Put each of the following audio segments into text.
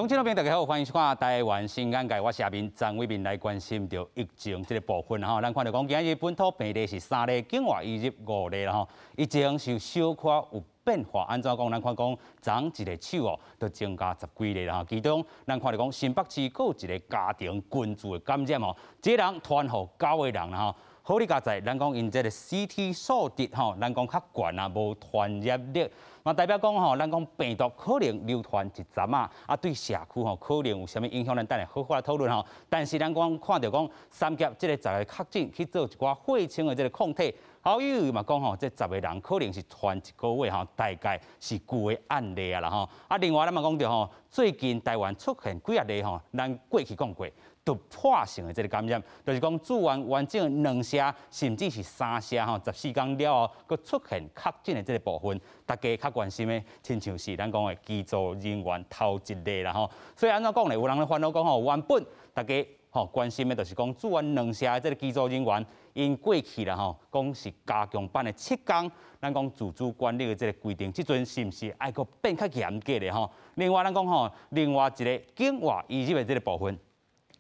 乡親朋友大家好，歡迎收看《台灣新眼界》，我是阿明張偉民來關心著疫情這個部分吼。咱看著講，今日本土病例是三例，境外移入五例啦吼。疫情是小可有變化，按怎講？咱看講，昨一个手哦，就增加十幾例啦吼。其中，咱看著講新北市閣有一個家庭群聚的感染吼，這個人傳予九個人啦吼。好佳哉，咱講𪜶這個 CT 數值吼，咱講較懸啊，無傳染力。嘛代表講吼，咱講病毒可能流傳一陣仔，啊對社區吼可能有啥物影響，咱等下好好來討論吼。但是咱講看著講三峽這個十个確診去做一寡血清的這個抗體，好友嘛講吼，這十个人可能是傳一個月吼，大概是舊的案例啊啦吼。啊，另外咱嘛講著吼，最近台灣出現幾仔例吼，咱過去講過。突破性的這個感染，就是講住院完整兩射，甚至是三射吼，14天了後，閣出現確診的這個部分，大家較關心的，親像是咱講的機組人員頭一例啦吼。所以按怎講呢？有人咧煩惱講吼，原本大家吼關心的，就是講注完兩射的這個機組人員，𪜶過去啦吼，講是加強版的7天，咱講自主管理的這個規定，這陣是毋是愛閣變較嚴格的吼？另外咱講吼，另外一个境外移入的這個部分。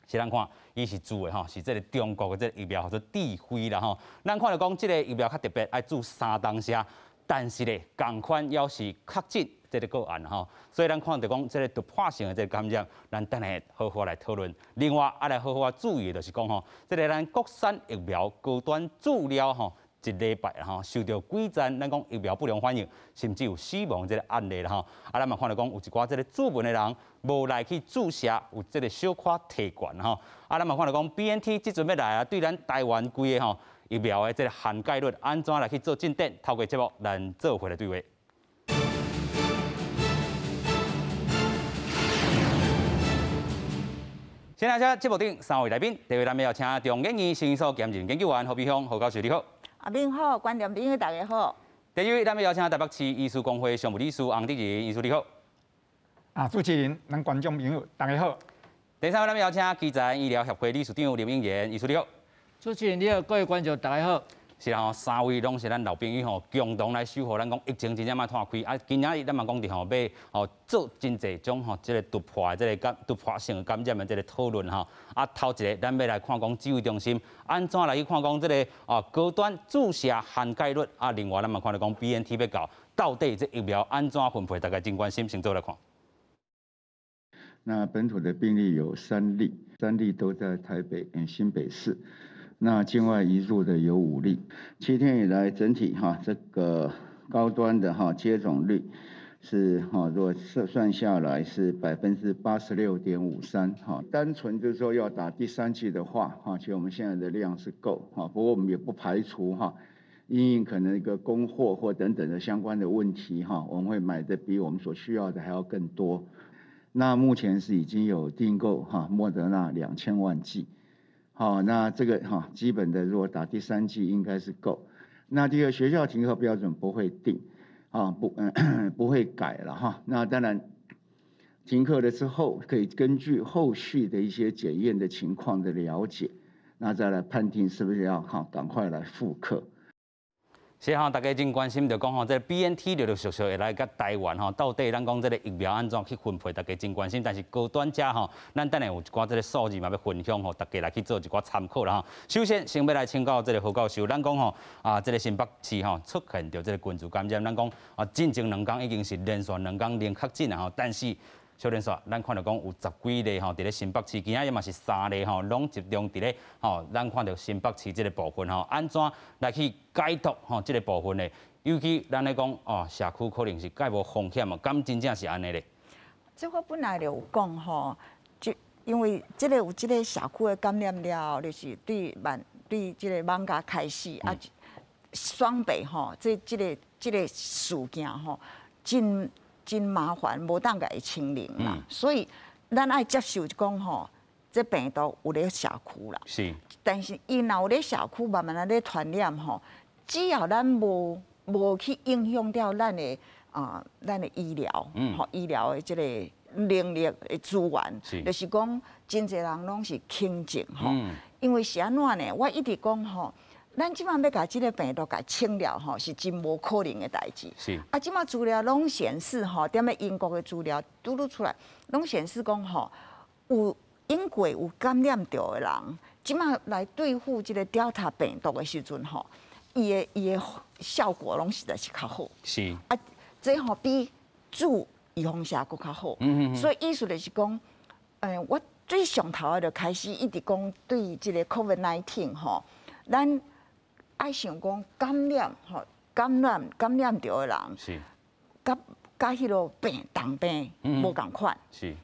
是咱看，伊是注的吼，是這個中國的這個疫苗叫做智輝啦吼。咱看著講，這個疫苗較特別，愛注三當時，但是咧，仝款猶是確診這個個案吼。所以咱看著講，這個突破性的這個感染，咱等下好好來討論。另外，愛來好好注意的就是講吼，這個咱國產疫苗高端注了吼，一禮拜吼，受著幾層，咱講疫苗不良反應，甚至有死亡這個案例啦吼。啊，咱嘛看著講有一寡這個注文的人無來去注射，有這個小可提懸吼。啊，咱嘛看著講 BNT 這陣欲來啊，對咱台灣規個吼疫苗的這個涵蓋率，按怎來去做進展？透過節目，咱做伙來對話。先來請節目頂三位來賓，第一位咱們要請中研院生醫所兼任研究員何美鄉何教授，你好。阿明好，觀眾朋友大家好。第二位，咱們邀請台北市醫師公會常務理事洪德仁醫師，你好。啊，主持人，咱觀眾朋友大家好。第三位，咱們邀請基層醫療協會理事長林永賢醫師，你好。主持人你好，各位觀眾大家好。是啦吼，三位攏是咱老朋友吼，共同來守護咱講疫情真正欲拖開。啊，今仔日咱嘛講著吼，欲吼做真濟種吼，這個突破的這個感突破性感染的這個討論吼。啊，頭一个咱欲來看講指揮中心按怎來去看講這個啊高端注射涵蓋率。啊，另外咱嘛看著講 BNT 欲到，到底這疫苗按怎分配，大家真關心，先做來看。那本土的病例有三例，三例都在台北跟新北市。那境外移入的有五例，7天以來整體哈這個高端的哈接種率是哈，如果算算下來是86.53%哈。單純就是說要打第三劑的話哈，其實我們現在的量是夠哈，不過我們也不排除哈，因應可能一個供貨或等等的相關的問題哈，我們會買的比我們所需要的還要更多。那目前是已經有訂購哈莫德納2000萬劑。好，那這個哈基本的，如果打第三劑應該是夠。那第二，學校停課標準不會定，啊不，不會改了哈。那當然，停課了之後，可以根據後續的一些檢驗的情況的了解，那再來判定是不是要哈趕快來復課。是吼，大家真關心，就講吼，這個 BNT 陸陸續續會來佮台灣吼，到底咱講這個疫苗按怎去分配，大家真關心。但是高端遮吼，咱等下有一寡這個數字嘛欲分享，予大家來去做一寡參考啦吼。首先，先欲來請教這個何教授，咱講吼啊，這個新北市吼出現著這個群聚感染，咱講啊，進前兩工已經是連續兩工零確診啊吼，但是小連續，咱看著講有十幾例吼，佇咧新北市，今仔日嘛是三例吼，攏集中佇咧吼，咱看著新北市這個部分吼，按怎來去解讀吼這個部分呢？尤其咱咧講哦，社區可能是蓋無風險嘛，敢真正是按呢咧？這我本來就有講吼，就因為這個有這個社區的感染了後，就是對萬對這個艋舺開始啊，雙北吼，這個事件吼，真真麻煩，無當共伊清零啦，所以咱愛接受講吼，這病毒有咧社區啦。但是伊若有咧社區慢慢仔咧傳染吼，只要咱無去影響著咱的醫療，吼醫療的這個能力的資源，就是講真濟人攏是輕症吼。因為是按怎呢？我一直講吼，咱這馬欲共這个病毒共清了吼，是真無可能的代誌。啊，這馬資料攏顯示吼，踮咧英國的資料拄拄出來，攏顯示講吼，有英國有感染著的人，這馬來對付這个 Delta 病毒的時陣吼，伊的效果攏實在是較好。啊，這吼比注預防射閣較好。所以意思就是講，我最上頭仔就開始一直講對這个 COVID-19 吼，咱愛想講感染吼，感染著的人，佮彼个病重病無仝款，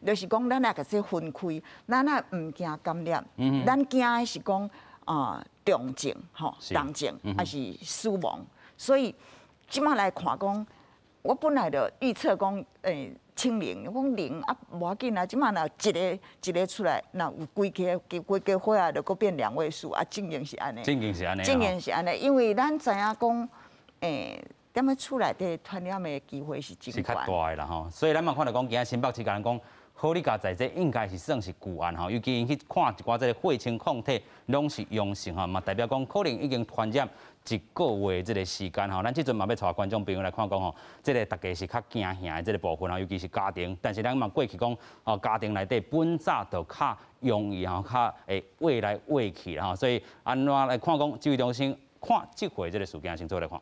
就是講咱愛共這分開，咱也毋驚感染，咱驚的是講啊重症吼，重症抑是死亡。所以這馬來看講，我本來就預測講，清零，講零啊，無要緊啊，這馬若一个一个出來，若有幾家幾家伙仔就閣變兩位數啊，正經是按呢。正經是按呢。正經是按呢，因為咱知影講，踮咧厝內底傳染的機會是真是較大的啦吼，所以咱嘛看著講，今仔新北市共咱講，好李家在這應該是算是舊案吼，尤其𪜶去看一寡這个血清抗體攏是陽性吼，嘛代表講可能已經傳染一個月這个時間吼。咱這陣嘛欲帶觀眾朋友來看講吼，這个大家是較驚嚇的這个部分吼，尤其是家庭。但是咱嘛過去講哦，家庭內底本早就較容易吼，較會挖來挖去啦吼，所以按怎來看講，指揮中心看這回這个事件，先做來看。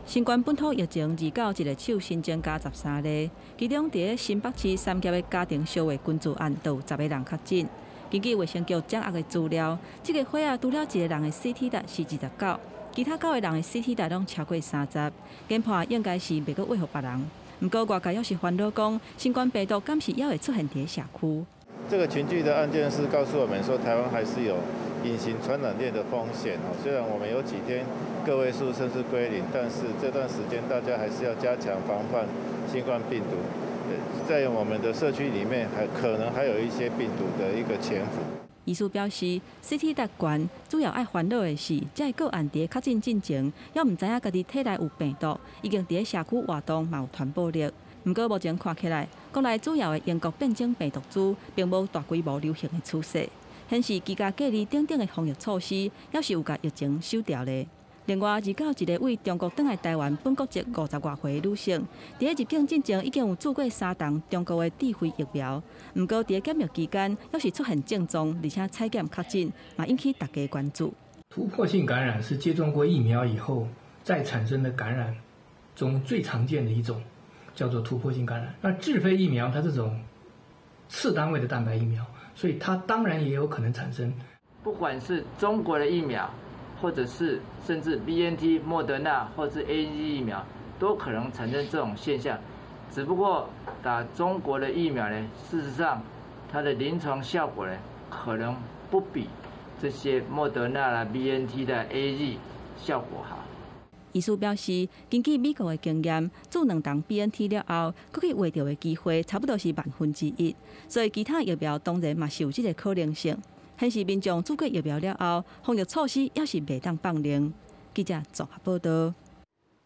新冠本土疫情二九一个手新增加13例，其中佇咧新北市三峽的家庭相話群聚案，就有10个人確診。根據衛生局掌握的資料，這个伙仔除了一个人的 CT 值是29，其他九个人的 CT 值攏超過30，研判應該是袂閣挖予別人。毋過外界猶是煩惱講，新冠病毒敢是猶會出現佇咧社區？這個群聚的案件是告訴我們說，台灣還是有隱形傳染鏈的風險哦。雖然我們有幾天個位數甚至歸零，但是這段時間大家還是要加強防範新冠病毒，在我們的社區裡面還可能還有一些病毒的一個潛伏。醫師表示，CT 值懸，主要愛煩惱的是，這個個案佇咧確診進前，猶毋知影家己體內有病毒，已經佇咧社區活動嘛有傳播力。毋過目前看起來，國內主要的英國變種病毒株並無大規模流行的趨勢，顯示居家隔離等等的防疫措施，猶是有共疫情守牢咧。另外，二九一个對中國轉來台灣本國籍50外歲女性，佇咧入境進前已經有注過三劑中國的智輝疫苗，毋過佇咧檢疫期間，猶是出現症狀，而且採檢確診，嘛引起大家關注。突破性感染是接種過疫苗以後再產生的感染中最常見的一種，叫做突破性感染。那智飛疫苗它這種次單位的蛋白疫苗，所以它當然也有可能產生。不管是中國的疫苗，或者是甚至 BNT、莫德納或者是 AZ 疫苗，都可能產生這種現象。只不過打中國的疫苗呢，事實上它的臨床效果呢，可能不比這些莫德納啦、BNT 的 AZ 效果好。醫師表示，根據美國的經驗，注兩劑 BNT 了後，閣去挖著的機會差不多是1/萬，所以其他疫苗當然嘛是有這个可能性。顯示民眾注過疫苗了後，防疫措施猶是袂當放寬。記者綜合報道。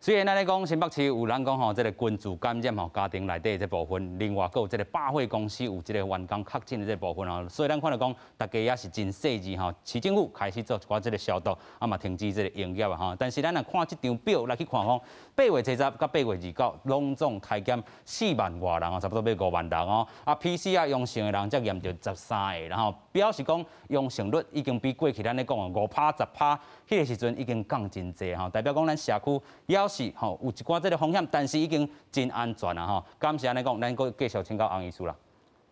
雖然咱咧講新北市有人講吼，這个群聚感染吼，家庭內底這部分，另外閣有這个百貨公司有這个員工確診的這部分吼，所以咱看著講，大家也是真細緻吼，市政府開始做一寡這个消毒，啊嘛停止這个營業啊吼。但是咱若看這張表來去看講，8月30佮8月29，攏總篩檢4萬外人哦，差不多欲5萬人哦。啊，PCR 陽性的人才驗著13个，然後表示講陽性率已經比過去咱咧講的5趴、10趴，彼個時陣已經降真濟吼，代表講咱社區猶是吼有一寡這个風險，但是已經真安全啊吼。敢是按呢講，咱閣繼續請教洪醫師啦。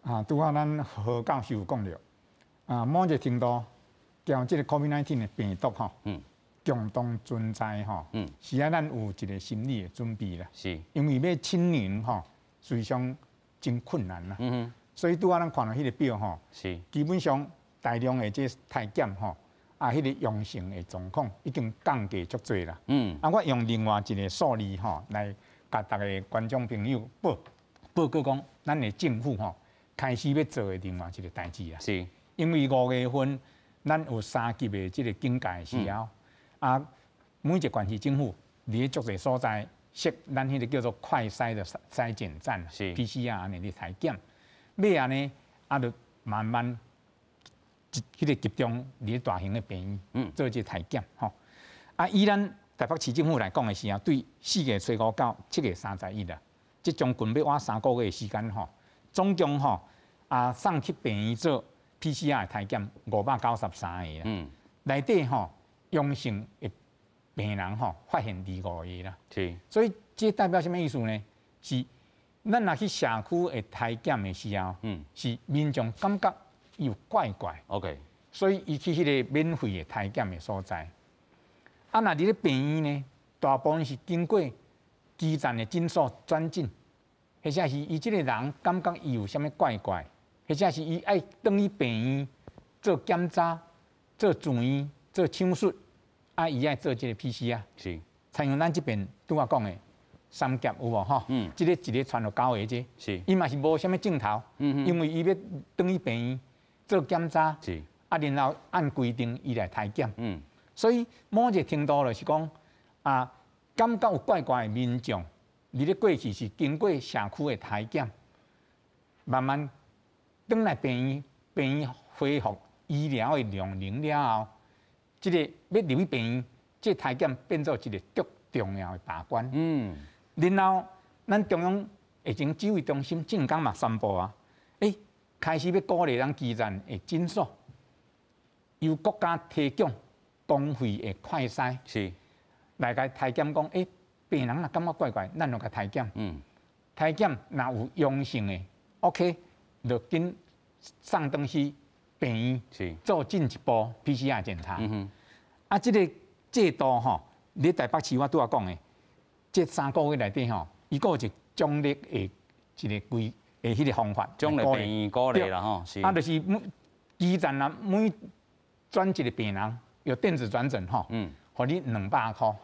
啊，拄仔咱何教授有講著，啊，某一個程度，將這个 COVID-19 的病毒吼，共同存在吼，是愛咱有一個心理的準備啦。因為欲清零吼，實際上真困難啦。所以拄仔咱看著彼個表吼，基本上大量的這篩檢吼，啊，彼個陽性的狀況已經降低足濟啦。啊，我用另外一個數字吼來共逐个觀眾朋友報告講，咱的政府吼開始欲做的另外一個代誌啦。因為5月份咱有三級的這个警戒的時候，啊，每一個縣市政府佇咧足濟所在設咱彼個叫做快篩的篩檢站，PCR 按呢咧篩檢，尾仔呢啊，就慢慢彼个集中佇咧大型的病院做這個篩檢吼。啊，以咱台北市政府來講的時候，對4月初5到7月31啦，這將近欲倚3個月的時間吼，總共吼啊送去病院做 PCR 的篩檢593個啦，內底吼陽性的病人吼發現25個啦。所以這代表啥物意思呢？是咱若去社區的篩檢的時候，是民眾感覺有怪怪所以伊去彼个免費的篩檢的所在。啊，若佇咧病院呢，大部分是經過基層的診所轉診，或者是伊這個人感覺伊有啥物怪怪，或者是伊愛轉去病院做檢查、做住院、做手術，啊，伊愛做這個 PCR。親像咱這邊拄仔講的三峽有無吼？這個一个傳予九个這，伊嘛是無啥物症頭，因為伊欲轉去病院做檢查，啊，然後按規定伊來篩檢。所以某一個程度就是講啊，感覺有怪怪的民眾，佇咧過去是經過社區的篩檢，慢慢轉來病院，病院恢復醫療的量能了後，這個欲入去病院，這個篩檢變做一個足重要的把關。然後咱中央疫情指揮中心前工嘛宣布啊，開始欲鼓勵咱基層的診所，由國家提供公費的快篩，來共篩檢講，病人若感覺怪怪，咱就共篩檢。篩檢若有陽性的，OK，就緊送轉去病院做進一步 PCR 檢查。啊，這個制度吼，佇台北市我拄仔講的，這3個月內底吼，伊閣有一個獎勵的一個規的彼個方法。獎勵病院鼓勵啦吼，是。啊，就是每基層啊，每轉一個病人有電子轉診吼，予你200箍。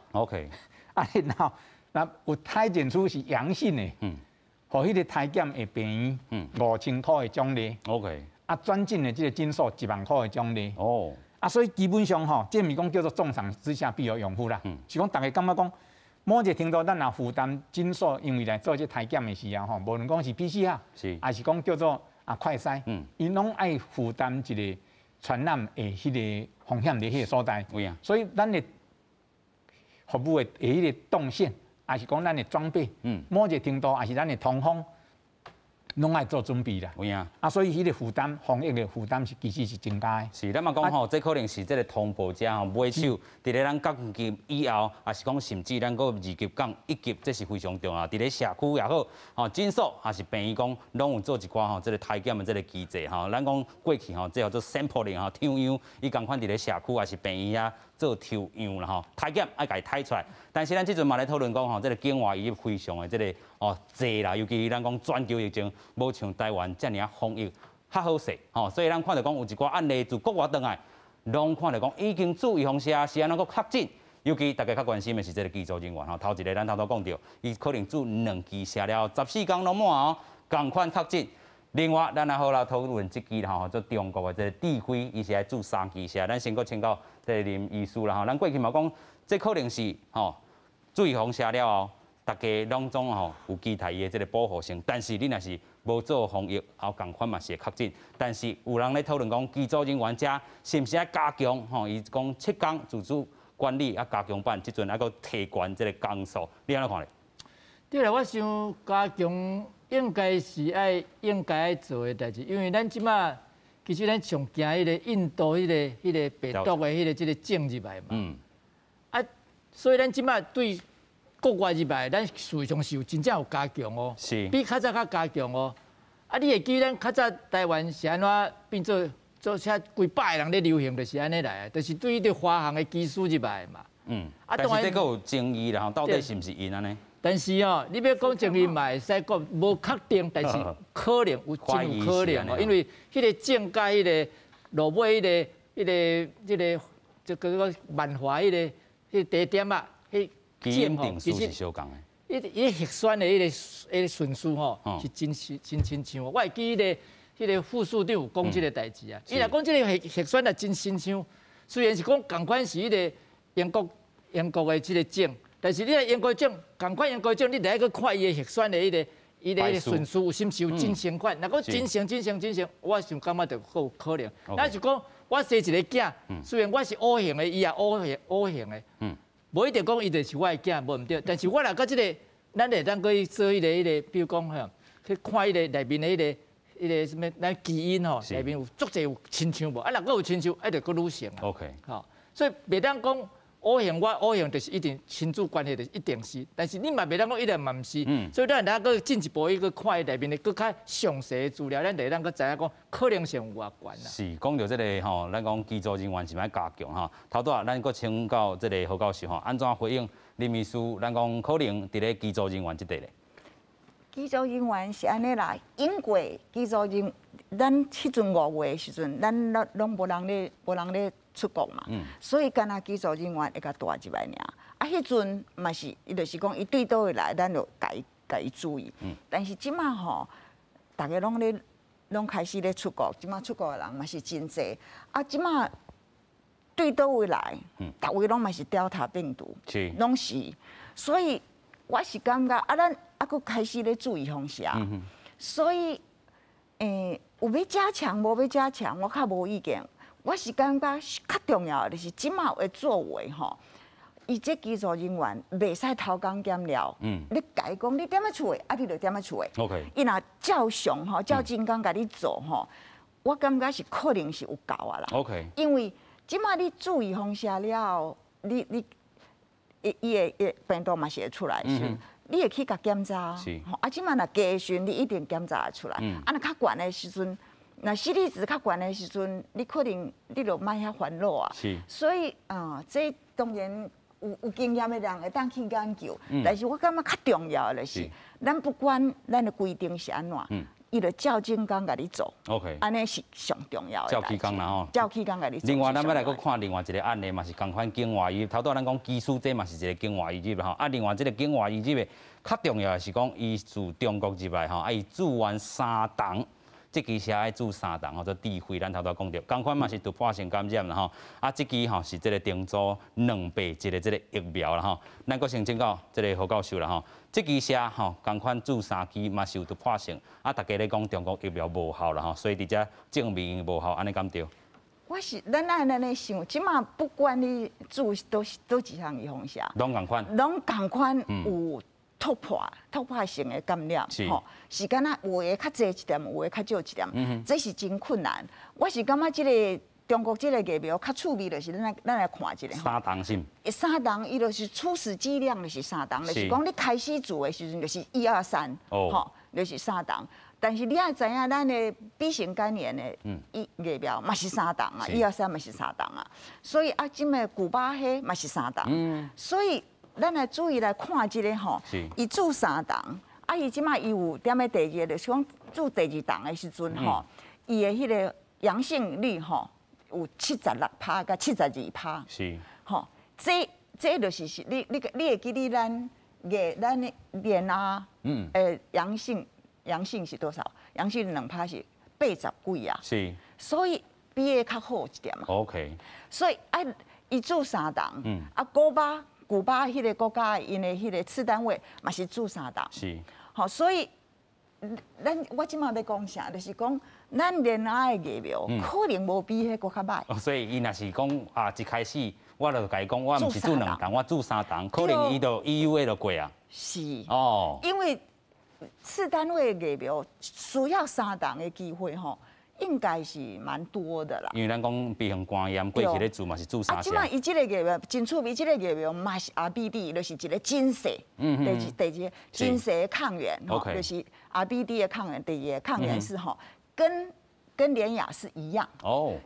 啊，然後若有篩檢出是陽性的，予彼個篩檢的病院5000箍的獎勵。 啊，轉診的這個診所1萬箍的獎勵。啊，所以基本上吼，這毋是講叫做重賞之下必有勇夫啦，是講逐家感覺講，某一個程度咱若負擔診所，因為來做這篩檢的時候吼，無論講是 PCR，還是講叫做啊快篩，𪜶攏愛負擔一個傳染的彼個風險佇彼個所在。所以咱的服務的彼個動線，還是講咱的裝備，某一個程度，還是咱的通風，攏愛做準備啦。有影。啊，所以彼個負擔，防疫的負擔是其實是增加的。是，咱嘛講吼，這可能是這個通報者吼尾手，佇咧咱降級以後，抑是講甚至咱閣二級降一級，這是非常重要。佇咧社區也好，吼診所抑是病院講，攏有做一寡吼這個篩檢的這個機制吼。咱講過去吼，這叫做 sampling 吼，抽樣，伊仝款佇咧社區抑是病院遐做抽樣啦吼，篩檢愛共伊篩出來。但是咱這陣嘛咧討論講吼，這個境外移入非常的這個哦濟啦，尤其咱講全球疫情無像台灣遮爾仔防疫較好勢吼，所以咱看著講有一寡案例自國外轉來，攏看著講已經注預防射，是按怎閣確診？尤其大家較關心的是這個機組人員吼，頭一个咱頭拄講著，伊可能注兩劑射了14工攏滿哦，仝款確診。另外，咱也好來討論這支吼，做中國的這個智輝，伊是愛注三劑射。咱先閣請教這個林醫師啦吼，咱過去嘛講，這可能是吼注預防射了後，大家攏總吼有期待伊的這個保護性，但是你若是無做防疫，後仝款嘛是會確診。但是有人咧討論講，機組人員遮是毋是愛加強吼？伊講7工自主管理啊，加強版，這陣猶閣提懸這個工數，你按怎看咧？對啦，我想加強應該是愛應該愛做的代誌，因為咱這馬其實咱上驚彼個印度彼個病毒的彼個這個種入來嘛。啊，所以咱這馬對國外入來，咱事實上是有真正有加強哦，比較早較加強哦。啊，你會記咱較早台灣是按怎變做做啥幾百个人咧流行，就是按呢來，就是對彼個華航的機師入來嘛。啊，但是這閣有爭議啦，到底是毋是𪜶按呢？但是哦，你欲講爭議嘛會使講無確定，但是可能有真有可能哦，因為彼個種佮彼個落尾彼個這個這個叫萬華彼個地點啊，彼基因定序是相仝的。伊核酸的彼個順序吼，是真是真親像。我會記彼個副市長有講這個代誌啊。伊若講這個核酸若真親像，雖然是講仝款是彼個英國的這個種。但是你若英國種，仝款英國種，你著愛閣看伊的核酸的彼個順序有是毋是有真相款？若講真相、真相、真相，我想感覺著閣有可能。咱是講我生一个囝，雖然我是 O 型的，伊也 O 型 O 型的，無一定講伊就是我的囝，無毋對。但是我若佮這個，咱會當去做彼個，比如講吼，去看彼個內面的彼個什麼，咱基因吼，內面有足濟有親像無？啊，若閣有親像，啊，就閣女性啊。 吼，所以袂當講 O 型，我 O 型就是一定親子關係，就是一定是。但是你嘛袂當講一定嘛毋是。所以咱若閣進一步去看伊內面的閣較詳細的資料，咱就會當閣知影講可能性有偌懸啦。是，講著這個吼，咱講機組人員是愛加強吼。頭拄仔咱閣請教這個何教授吼，按怎回應林醫師？咱講可能佇咧機組人員這塊咧。機組人員是按呢啦，英國機組人，咱彼陣5月的時陣，咱攏攏無人咧出國嘛，所以干焦機組人員會共帶入來爾。啊，彼陣嘛是，伊就是講伊對佗位來，咱就共伊注意。但是這馬吼，逐家攏咧攏開始咧出國，這馬出國的人嘛是真濟。啊，這馬對佗位來，逐位攏嘛是 Delta 病毒，攏是，所以我是感覺啊，咱啊，閣開始咧注預防射，所以，有欲加強無欲加強，我較無意見。我是感覺較重要的就是這馬的作為吼，伊這機組人員袂使偷工減料。你共伊講你踮咧厝的，啊，你就踮咧厝的。 伊若照常吼，照真工共你做吼，我感覺是可能是有夠啊啦。 因為這馬你注預防射了後，你伊伊會會病毒嘛是會出來，是。你會去共檢查，啊，這馬若低的時陣，你一定檢查會出來。啊，若較懸的時陣，若 CT 值較懸的時陣，你可能你就莫遐煩惱啊。所以啊，這當然有經驗的人會當去研究，但是我感覺較重要的就是，咱不管咱的規定是按怎，伊就照正工共你做。 按呢是上重要的。照起工啦吼。照起工共你做。另外，咱欲來閣看另外一個案例，嘛是仝款境外移入。頭拄仔咱講機師這嘛是一個境外移入吼。啊，另外這個境外移入的較重要的是講，伊自中國入來吼，啊，伊注完三針，這支射愛注三針，號做智慧，咱頭拄仔講著，仝款嘛是突破性感染啦吼。啊，這支吼是這個重組2倍一個這個疫苗啦吼。咱閣先請教這個何教授啦吼。這支射吼，仝款注三支嘛是有突破性。啊，大家咧講中國疫苗無效啦吼，所以佇遮證明無效，按呢敢對？我是咱愛按呢想，這馬不管你注佗一項預防射，攏仝款，攏仝款有突破性的感染，吼，是敢若有的較濟一點，有的較少一點，這是真困難。我是感覺這個中國這個疫苗較趣味，就是咱來看一下。三針是。三針，伊就是初始劑量就是三針，就是講你開始注的時陣就是一二三，吼，就是三針。但是你愛知影，咱的 B 型肝炎的疫苗嘛是三針啊，一二三嘛是三針啊。所以啊，這馬古巴彼嘛是三針，所以咱來注意來看這個吼，伊注三針，啊，伊這馬伊有踮咧第二個，就是講注第二針的時陣吼，伊的彼個陽性率吼有76趴佮72趴，吼，這就是你會記得咱的聯亞，陽性是多少？陽性2趴是80幾啊，所以比彼較好一點嘛。 所以啊，伊注三針，啊，古巴彼個國家𪜶的彼個次單位嘛是注三針，吼，所以咱我這馬欲講啥，就是講咱聯亞的疫苗可能無比彼個閣較䆀。哦，所以伊若是講啊，一開始我就共伊講，我毋是注兩針，我注三針，可能伊就 EUA 就過啊。是。因為次單位的疫苗需要三針的機會吼，應該是蠻多的啦。因為咱講 B 型肝炎過去咧注嘛是注三針。啊，這馬伊這個疫苗真趣味，這個疫苗嘛是 RBD，就是一個真細，第二真細的抗原，吼，就是 RBD 的抗原，第二個抗原是吼，跟聯亞是一樣。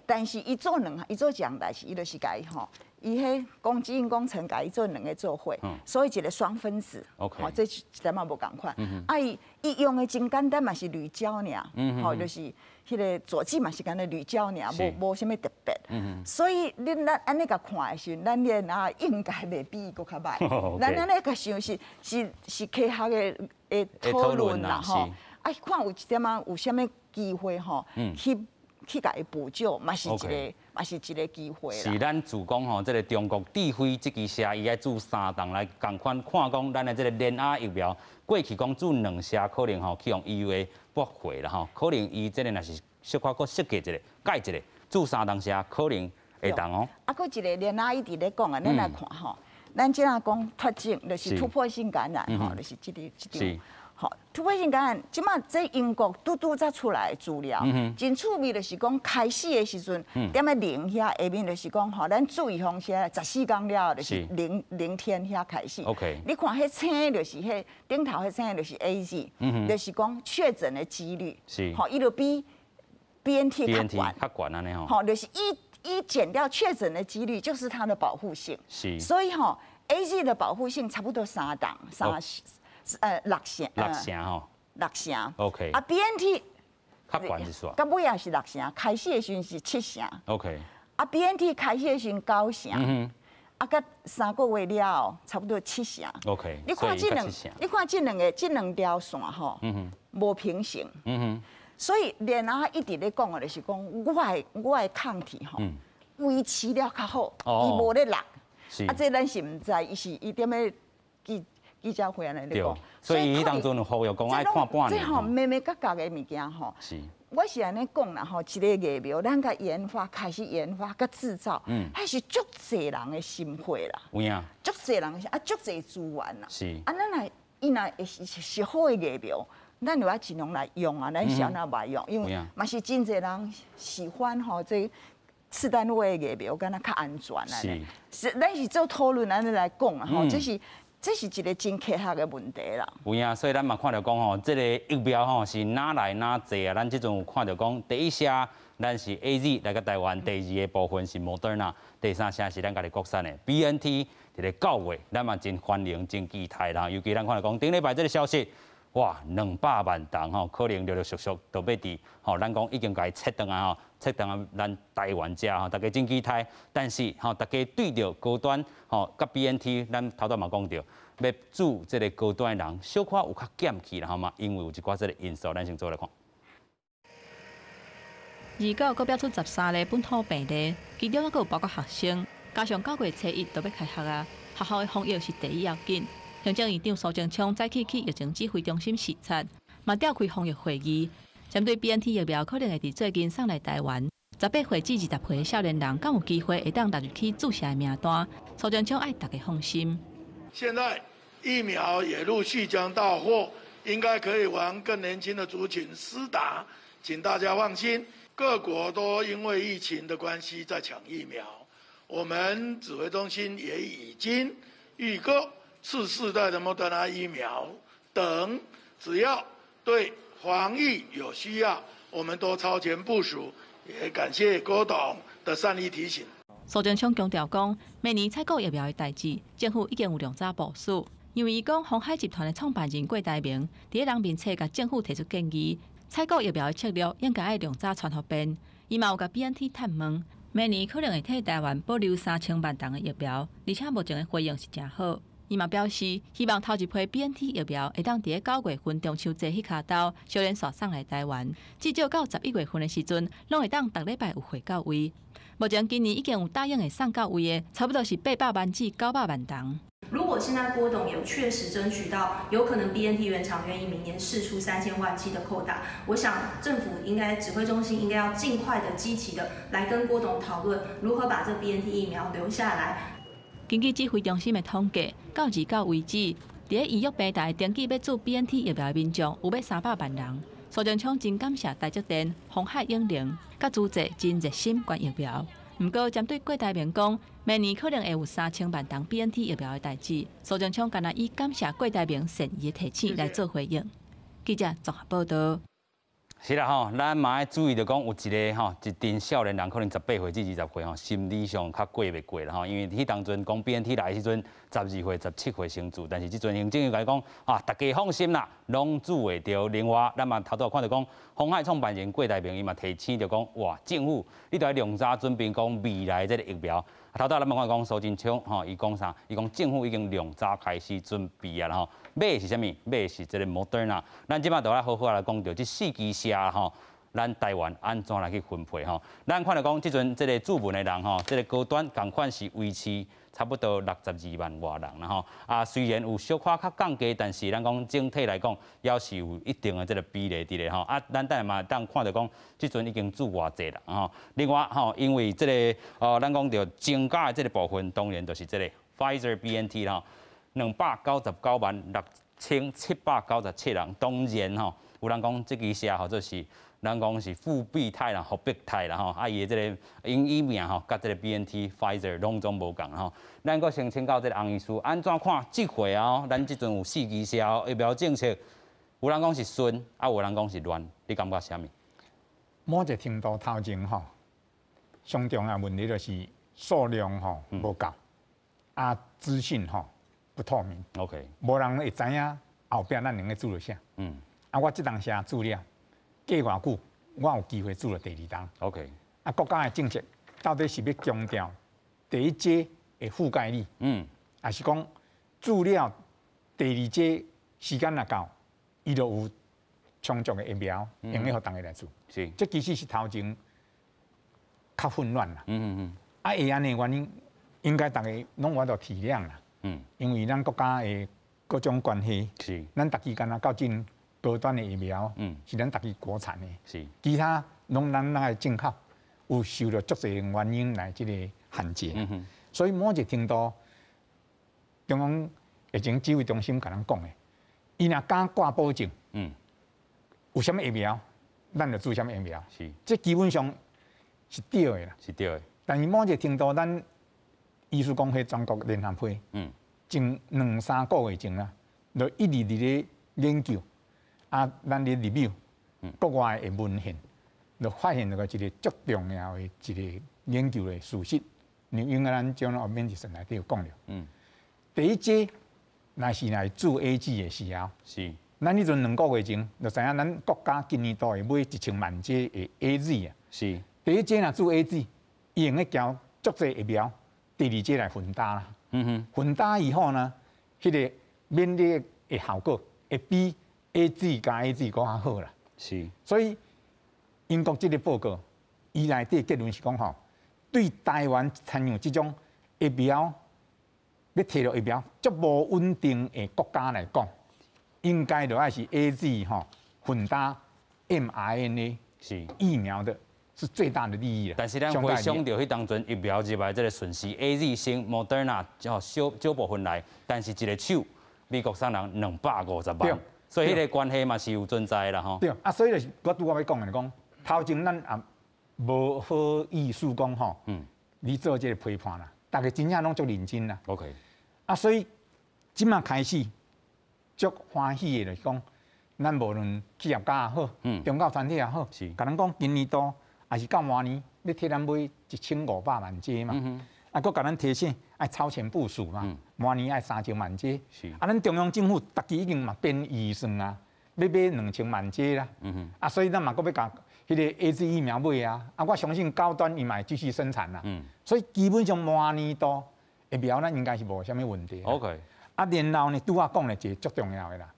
但是伊做兩，伊做一項代誌，伊就是共伊吼，伊彼講基因工程共伊做兩個做伙，所以一個雙分子，吼，這一點仔無仝款。啊，伊用的真簡單嘛，是鋁膠爾，吼，就是彼個佐劑嘛是干焦鋁膠爾，無啥物特別。所以你咱按呢共看的時陣，咱聯亞應該袂比伊閣較䆀。咱按呢共想是科學的討論啦，吼。啊，看有一點仔有啥物機會吼，去共伊補救，嘛是一個機會啦。是咱自講吼，這個中國智慧這支射，伊愛注三針來仝款看講，咱的這個聯亞疫苗過去講注兩射可能吼去予 EUA 駁回啦吼，可能伊這個若是小可閣設計一下改一下，注三当时可能會當哦。啊，閣一个連阿一直咧講啊，咱來看吼，咱這樣講脫症就是突破性感染吼，就是這個這種。吼，突破性感染，這馬這英國拄拄才出來的資料，真趣味就是講開始的時陣，踮咧零遐下面就是講吼，咱注預防針14天了後就是0天遐開始。 你看彼青就是彼頂頭彼青就是 AZ，就是講確診的幾率。吼，伊就比 BNT 較懸。較懸按呢吼。吼，就是伊減掉確診的幾率，就是它的保護性。所以吼，AZ 的保護性差不多三檔三。六成，六成吼，六成。 OK。啊，BNT 較懸一撮。到尾也是六成，開始的時陣是7成。 啊，BNT 開始的時陣9成。啊，佮3個月了後，差不多7成。 你看這兩個，這兩條線吼，無平行。所以連阿一直咧講的，就是講我的抗體吼，維持了較好，伊無咧落。啊，這咱是毋知，伊是伊踮咧記者會按呢咧講，所以伊當陣有呼籲講愛看半年。這吼眉眉角角的物件吼，我是按呢講啦吼，一个疫苗，咱共研發開始研發佮製造，彼是足濟人的心血啦。有影。足濟人啊，足濟資源啦。啊，咱若伊若是好的疫苗，咱就愛盡量來用啊，咱是按怎袂用？因為嘛是真濟人喜歡吼這次單位的疫苗，敢若較安全啊。是。咱是做討論按呢來講啊吼，這是一個真科學的問題啦。有影，所以咱嘛看著講吼，這個疫苗吼是哪來哪濟啊？咱這陣有看著講，第一聲咱是 AZ 來到台灣，第二个部分是莫德納，第三聲是咱家己國產的 BNT，佇咧9月，咱嘛真歡迎、真期待啦。尤其咱看著講，頂禮拜這个消息，哇，200萬筒吼，可能陸陸續續都欲佇吼，咱講已經共伊切轉來吼，切轉來咱台灣遮吼，大家真期待。但是吼，大家對著高端吼，佮 BNT，咱頭拄嘛講著。欲注這个高端的人，小可有較減去啦，吼嘛，因為有一寡這个因素，咱先做來看。29閣標出13例本土病例，其中閣有包括學生，加上9月初一就欲開學啊，學校的防疫是第一要緊。行政院長蘇貞昌早起去疫情指揮中心視察，嘛召開防疫會議，針對 BNT 疫苗可能會佇最近送來台灣，18歲至20歲的少年人，敢有機會會當納入去注射的名單？蘇貞昌愛大家放心。現在疫苗也陸續將到貨，應該可以往更年輕的族群施打，請大家放心。各國都因為疫情的關係在搶疫苗，我們指揮中心也已經預購次世代的莫德納疫苗等，只要對防疫有需要，我們都超前部署。也感謝郭董的善意提醒。蘇貞昌強調講，明年採購疫苗的代誌，政府已經有量早部署。因為伊講，鴻海集團的創辦人郭台銘佇咧人面冊共政府提出建議，採購疫苗的策略應該愛量早傳予便。伊嘛有共 BNT 探問，明年可能會替台灣保留3000萬筒的疫苗，而且目前的回應是誠好。伊嘛表示，希望頭一批 BNT 疫苗會當佇咧9月份中秋節彼跤兜，小連續送來台灣，至少到11月份的時陣，攏會當逐禮拜有貨到位。目前今年已經有答應會送到位的，差不多是800萬至900萬筒。如果現在郭董有確實爭取到，有可能 BNT 原廠願意明年釋出3000萬劑的扣打，我想政府應該指揮中心應該要盡快的積極的來跟郭董討論，如何把這 BNT 疫苗留下來。根據指揮中心的統計，到29為止，佇咧醫藥平台登記欲注 BNT 疫苗的民眾有欲300萬人。蘇貞昌真感謝台積電、鴻海永隆，佮資濟真熱心捐疫苗。毋過，針對郭台銘講，明年可能會有3000萬筒 BNT 疫苗的代誌，蘇貞昌干焦以感謝郭台銘善意的提醒來做回應。記者綜合報道。是啦吼，咱嘛愛注意著講，有一个吼，一陣少年人可能18歲至20歲吼，心理上較過袂過啦吼，因為彼當陣講 BNT 來的時陣，12歲、17歲先注，但是這陣行政院共伊講啊，大家放心啦，攏注會著。另外，咱嘛頭拄看著講，鴻海創辦人郭台銘伊嘛提醒著講，哇，政府你著愛量早準備講未來這个疫苗。頭拄咱嘛看講蘇貞昌吼，伊講啥？伊講政府已經量早開始準備啊啦吼，買的是啥物？買的是這个莫德納。咱這馬就來好好來講著這四支射吼，咱台灣按怎來去分配吼？咱看著講，這陣這个注文的人吼，這个高端仝款是維持差不多62萬外人啦吼。啊，雖然有小可較降低，但是咱講整體來講，猶是有一定的這個比例佇咧吼。啊，咱等下嘛當看著講，這陣已經注偌濟人吼。另外吼，因為這個咱講著增加的這個部分，當然就是這個 Pfizer BNT 啦，299萬6797人。當然吼，有人講這支寫號做是，咱講是復必泰啦、復必泰啦吼，啊伊的這個英語名吼，佮這個 BNT、 Pfizer 攏總無仝吼。咱閣先請教這個洪醫師，按怎看這回啊？咱這陣有四支寫疫苗政策，有人講是順，啊有人講是亂，你感覺啥物？某一個程度頭前吼，上重要問題就是數量吼無夠，啊資訊吼不透明。 無人會知影後壁咱能夠做著啥。啊，我這當時注了，過偌久，我有機會注著第二針。 啊，國家的政策到底是欲強調第一劑的覆蓋率，抑是講注了第二劑時間若到，伊就有充足的疫苗，用得予逐家來注。這其實是頭前較混亂啦。啊，會按呢原因，應該逐家攏有法度體諒啦。因為咱國家的各種關係，咱逐家敢若較進高端的疫苗，是咱家己國產的，其他攏咱愛進口，有受著足濟原因來這個限制。所以某一個程度，中央疫情指揮中心共咱講的，伊若敢掛保證，有啥物疫苗，咱就注啥物疫苗。這基本上是對的啦。是對的。但是某一個程度，咱醫師公會全國聯合會，前兩三個月前啦，就一直佇咧研究，啊，咱咧 review 國外的文獻，就發現了一個足重要的一個研究的事實。因為咱將後面就內底有講著。第一劑若是來注 AZ 的時候，咱彼陣兩個月前就知影，咱國家今年度會買1000萬劑的 AZ 啊。第一劑若注 AZ，伊用得交足濟疫苗，第二劑來混打啦。混打以後呢，彼個免疫的效果會比 AZ 加 AZ 閣較好啦。所以英國這個報告，伊內底結論是講吼，對台灣親像這種疫苗欲提著疫苗足無穩定的國家來講，應該就愛是 AZ 吼混打 mRNA 疫苗的，是最大的利益啦。但是咱回想著彼當陣疫苗入來這個順序，AZ 先 Moderna 小少部分來，但是一个手美國送人250萬，所以彼個關係嘛是有存在啦吼。對，啊，所以就是我拄仔欲講的講，頭前咱也無好意思講吼，你做這個批判啦，逐家真正攏足認真啦。 啊，所以這馬開始足歡喜的，就是講，咱無論企業家也好，宗教團體也好，共咱講今年度抑是到明年，欲替咱買1500萬劑嘛，啊，閣共咱提醒愛超前部署嘛，明年愛3000萬劑。啊，咱中央政府逐家已經嘛編預算啊，欲買2000萬劑啦。啊，所以咱嘛閣欲共彼個 AZ 疫苗買啊，啊，我相信高端伊嘛會繼續生產啦。所以基本上明年度疫苗咱應該是無啥物問題。 啊，然後呢，拄仔講的一個足重要的啦，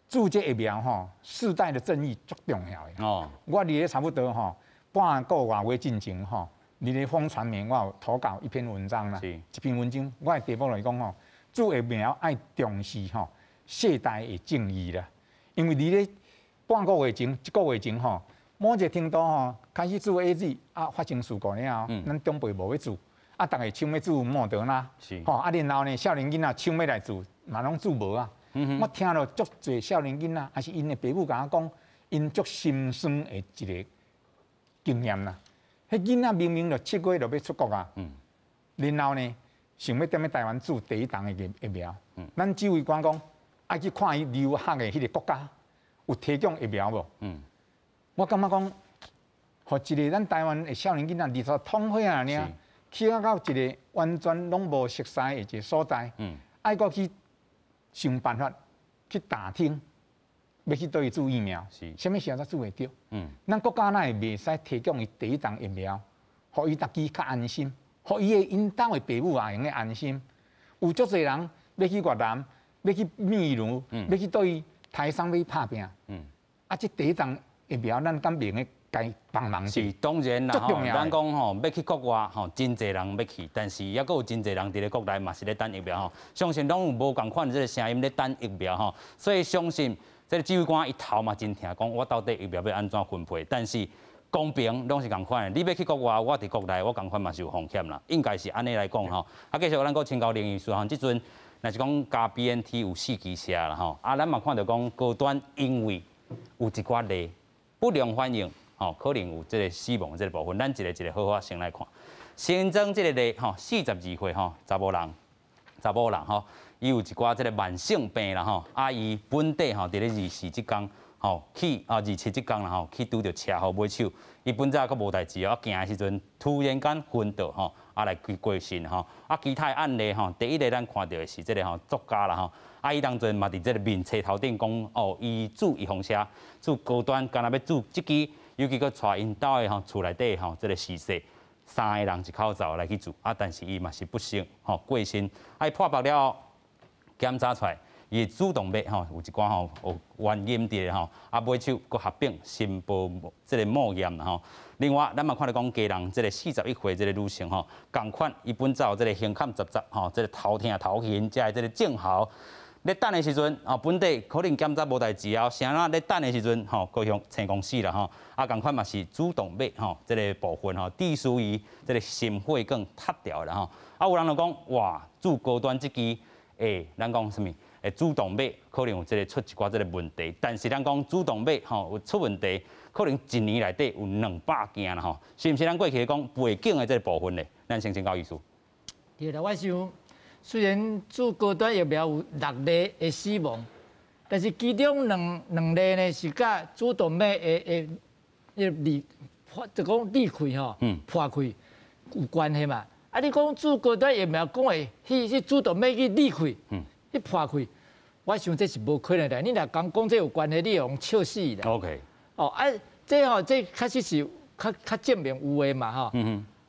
注這疫苗吼，世代的正義足重要的。我佇咧差不多吼半個外月進前吼，佇咧風傳媒我有投稿一篇文章啦。這篇文章我的題目來講吼，注疫苗愛重視吼世代的正義啦，因為佇咧半個月前、一個月前吼，某一個程度吼開始注 AZ 啊，發生事故了後，咱長輩無欲注。啊，逐家搶欲注莫德納，吼啊，然後呢，少年囡仔搶欲來注，嘛攏注無啊。我聽著足濟少年囡仔，抑是𪜶的爸母共我講，𪜶足心酸的一個經驗啦。彼囡仔明明就7月就欲出國啊，然後呢，想欲踮咧台灣注第一針的疫苗。咱指揮官講，愛去看伊留學的彼個國家有提供疫苗無？我感覺講，予一個咱台灣的少年囡仔二十通歲仔爾。去到一個完全攏無熟似的一個所在，愛閣去想辦法去打聽，欲去佗位注疫苗，啥物時候才注會著？咱國家哪會袂使提供伊第一針疫苗，予伊家己較安心，予伊的𪜶兜的爸母也會用得安心。有足濟人欲去越南，欲去秘魯，欲去佗位台商欲拍拚。啊，這第一針疫苗咱敢袂用得該幫忙。是當然啦，吼，咱講吼，欲去國外吼，真濟人欲去，但是猶閣有真濟人佇咧國內嘛是咧等疫苗吼。相信攏有無仝款這个聲音咧等疫苗吼，所以相信這个指揮官伊頭嘛真疼，講我到底疫苗欲按怎分配？但是公平攏是仝款的，你欲去國外，我佇國內，我仝款嘛是有風險啦，應該是按呢來講吼。啊，繼續咱閣請教林醫師吼，這陣若是講加 BNT 有四支射啦吼，啊，咱嘛看著講高端因為有一寡例不良反應。吼，可能有這个死亡這个部分，咱一个一个好好先來看。新增這个例吼，42歲吼，查某人，查某人吼，伊有一寡這个慢性病啦吼，啊，伊本底吼，佇咧24這工吼去啊，27這工啦吼，去拄著車禍尾手，伊本早閣無代誌哦，行的時陣突然間昏倒吼，啊來去過身吼，啊，其他的案例吼，第一个咱看著的是這个吼作家啦吼。啊！伊當陣嘛佇這个面冊頭頂講，哦，伊注預防射，注高端，敢若欲注這支，尤其閣帶𪜶兜的吼厝內底吼，這个逝世三个人一口罩來去注，啊，但是伊嘛是不幸吼過身，啊，伊破腹了後檢查出來，伊的主動脈吼有一寡吼有原因佇咧吼，啊，尾手閣合併心包這个膜炎啦吼。另外，咱嘛看著講家人這个41歲這个女性吼，仝款伊本早這个胸坎雜雜吼，這个頭疼頭暈，才會這个症候。咧等的時陣，哦，本底可能檢查無代誌啊，啥啦咧等的時陣，吼，閣予青光死啦吼，啊，仝款嘛是主動脈吼，這个部分吼，致使伊這个心血管塌掉啦吼，啊，有人就講，哇，注高端這支，欸，咱講啥物？欸，主動脈可能有這个出一寡這个問題，但是咱講主動脈吼有出問題，可能一年內底有200件啦吼，是毋是？咱過去講背景的這个部分咧，咱先請教醫師。對啦，我想。雖然注高端疫苗有六例的死亡，但是其中兩例呢是佮主動脈的的裂破，就講裂開吼，破開有關係嘛？啊，你講注高端疫苗講會去主動脈去裂開，去破開，我想這是無可能的。你若講講這有關係，你會予笑死啦。 OK。哦，啊，這吼這確實是較較證明有的嘛吼。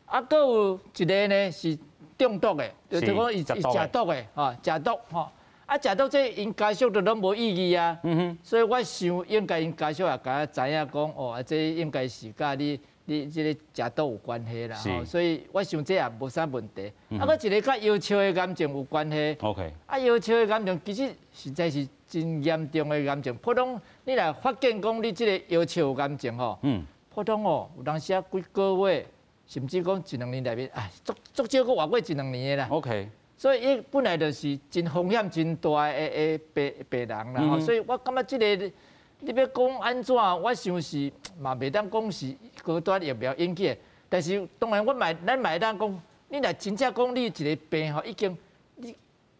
啊，閣有一个呢是中毒的，就是講伊伊食毒的，吼，食毒吼，啊，食毒這𪜶家屬都攏無異議啊，所以我想應該𪜶家屬也共知影講，哦，啊，這應該是佮你這个食毒有關係啦，吼，所以我想這也無啥問題。啊，閣一个佮腰鞘的癌症有關係。 啊，腰鞘的癌症其實實在是真嚴重的癌症。普通你若發現講你這个腰鞘有癌症吼，普通哦，有當時啊幾個月。甚至講一兩年內面，哎，足足少閣活過一兩年的啦。 所以伊本來就是真風險真大的的病病人啦。所以我感覺這个你欲講按怎，我想是嘛袂當講是高端疫苗引起的。但是當然，我嘛咱嘛會當講，你若真正講你一个病吼，已經你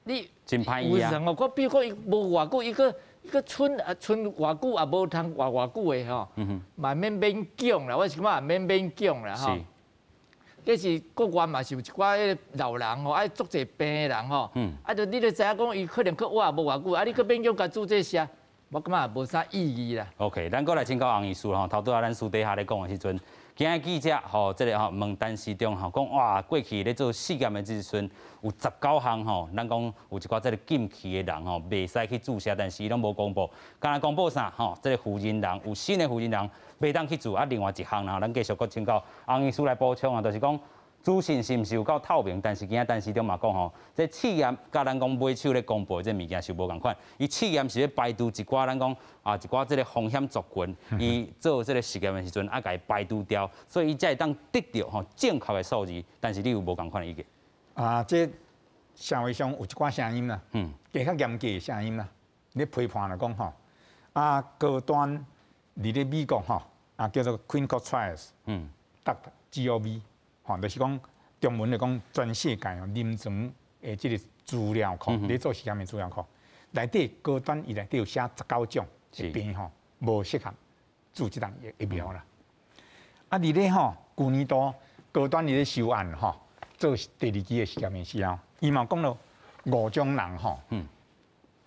你真歹醫啊。我比如講伊無偌久，伊閣伊閣賰啊賰偌久也無通活偌久的吼，嘛免勉強啦。我是感覺免勉強啦吼。這是國外嘛是有一寡彼个老人吼，愛足濟病的人吼，啊，就你就知影講，伊可能閣活無偌久，啊，你閣勉強共注這射，我感覺也無啥意義啦。 OK，咱閣來請教洪醫師吼，頭拄仔咱私底下咧講的時陣，今日記者吼，這个吼問陳時中吼，講哇，過去咧做試驗的時陣，有19項吼，咱講有一寡這个禁區的人吼，袂使去注射，但是伊攏無公布，敢若公布啥吼？這个負責人有新的負責人。袂當去注啊！另外一項啦，咱繼續閣請教洪醫師來補充啊，就是講資訊是毋是有夠透明？但是今仔陳時中嘛講吼，這試驗佮咱講尾手咧公布的這物件是無仝款。伊試驗是咧排除一寡咱講啊一寡這个風險族群，伊做這个實驗的時陣啊，共伊排除掉，所以伊才會當得著吼正確的數字。但是你有無仝款的意見？啊，這社會上有一寡聲音啦，加較嚴格的聲音啦，咧批判來講吼，啊高端佇咧美國吼，啊叫做 Clinical Trials，dot gov，吼，就是講中文來講，全世界哦臨床的這个資料庫，咧做實驗的資料庫，內底高端伊內底有寫19種的病吼，無適合注這筒疫苗啦。啊，佇咧吼，舊年度高端佇咧收案吼，做第二期的實驗的時候，伊嘛講了五種人吼，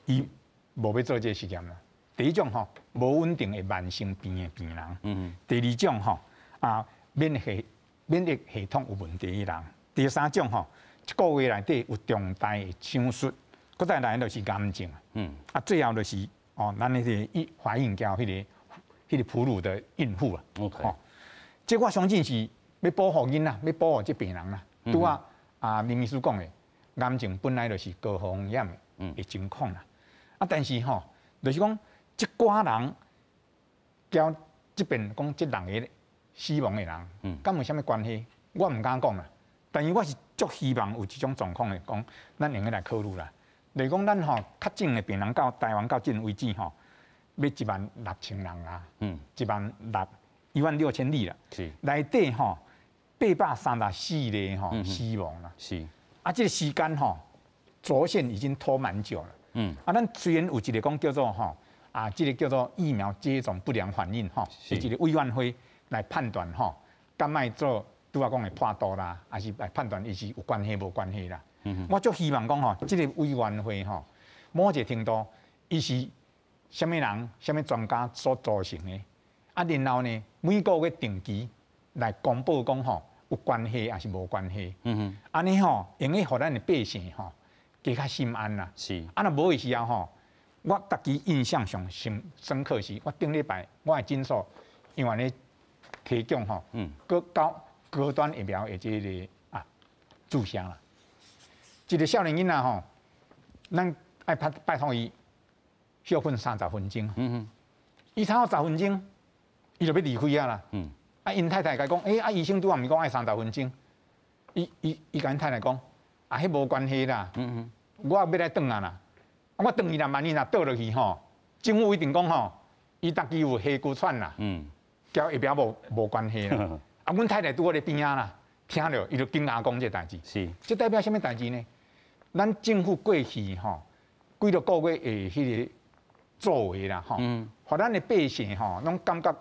伊無欲做這个實驗啦。第一種吼，無穩定的慢性病的病人；第二種吼，啊，免疫系統有問題的人；第三種吼，一個月內底有重大的手術，閣再來就是癌症。啊，最後就是哦，咱彼个懷孕交彼个哺乳的孕婦啊。這我相信是欲保護囡仔，欲保護這病人啦。拄仔啊，林醫師講的，癌症本來就是高風險的情況啦。啊，但是吼，就是講這寡人交這邊講這六个死亡的人，敢有啥物關係？我毋敢講啦。但是我是足希望有這種狀況的，講咱會用來考慮啦。例如講，咱吼確診的病人到台灣到這為止吼，欲16,000人啊，16,000例啦。內底吼834例吼死亡啦。啊，這個時間吼，軸線已經拖蠻久了。啊，咱雖然有一個講叫做吼啊，這個叫做疫苗接種不良反應吼，是一個委員會來判斷吼，敢愛做拄仔講的破度啦，還是來判斷伊是有關係無關係啦。我足希望講吼，這個委員會吼，某一個程度，伊是啥物人、啥物專家所組成的，啊，然後呢，每個月定期來公布講吼，有關係還是無關係。按呢吼，會用予咱的百姓吼，加較心安啦。啊，若無的時候吼，我家己印象上深深刻是，我頂禮拜我的診所因為咧提供吼，高端疫苗的這個啊注射啦。一個少年囡仔吼，咱愛拜託伊歇睏30分鐘。伊差十分鐘，伊就欲離開啊啦。啊，𪜶太太共伊講，欸，啊，醫生拄仔毋是講愛三十分鐘。伊共𪜶太太講，啊，彼無關係啦。我欲來轉啊啦。啊，我轉去若萬一若倒落去吼，政府一定講吼，伊家己有氣骨喘啦。佮疫苗無關係啦。啊，阮太太拄好佇邊仔啦，聽著伊就驚訝講這代誌。這代表啥物代誌呢？咱政府過去吼幾多個月的彼個作為啦，吼，予咱的百姓吼，攏感覺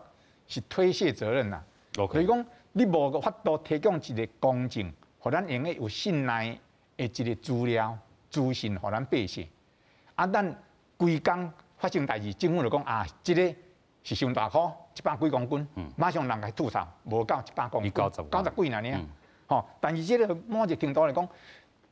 是推卸責任啦。就是講，你無法度提供一個公正，予咱會用有信賴的一個資料資訊，予咱百姓。啊，咱規工發生代誌，政府就講啊，這個是傷大箍，100幾公斤，馬上人來吐槽，無夠100公斤，90幾爾爾。吼，但是這個某一個程度來講，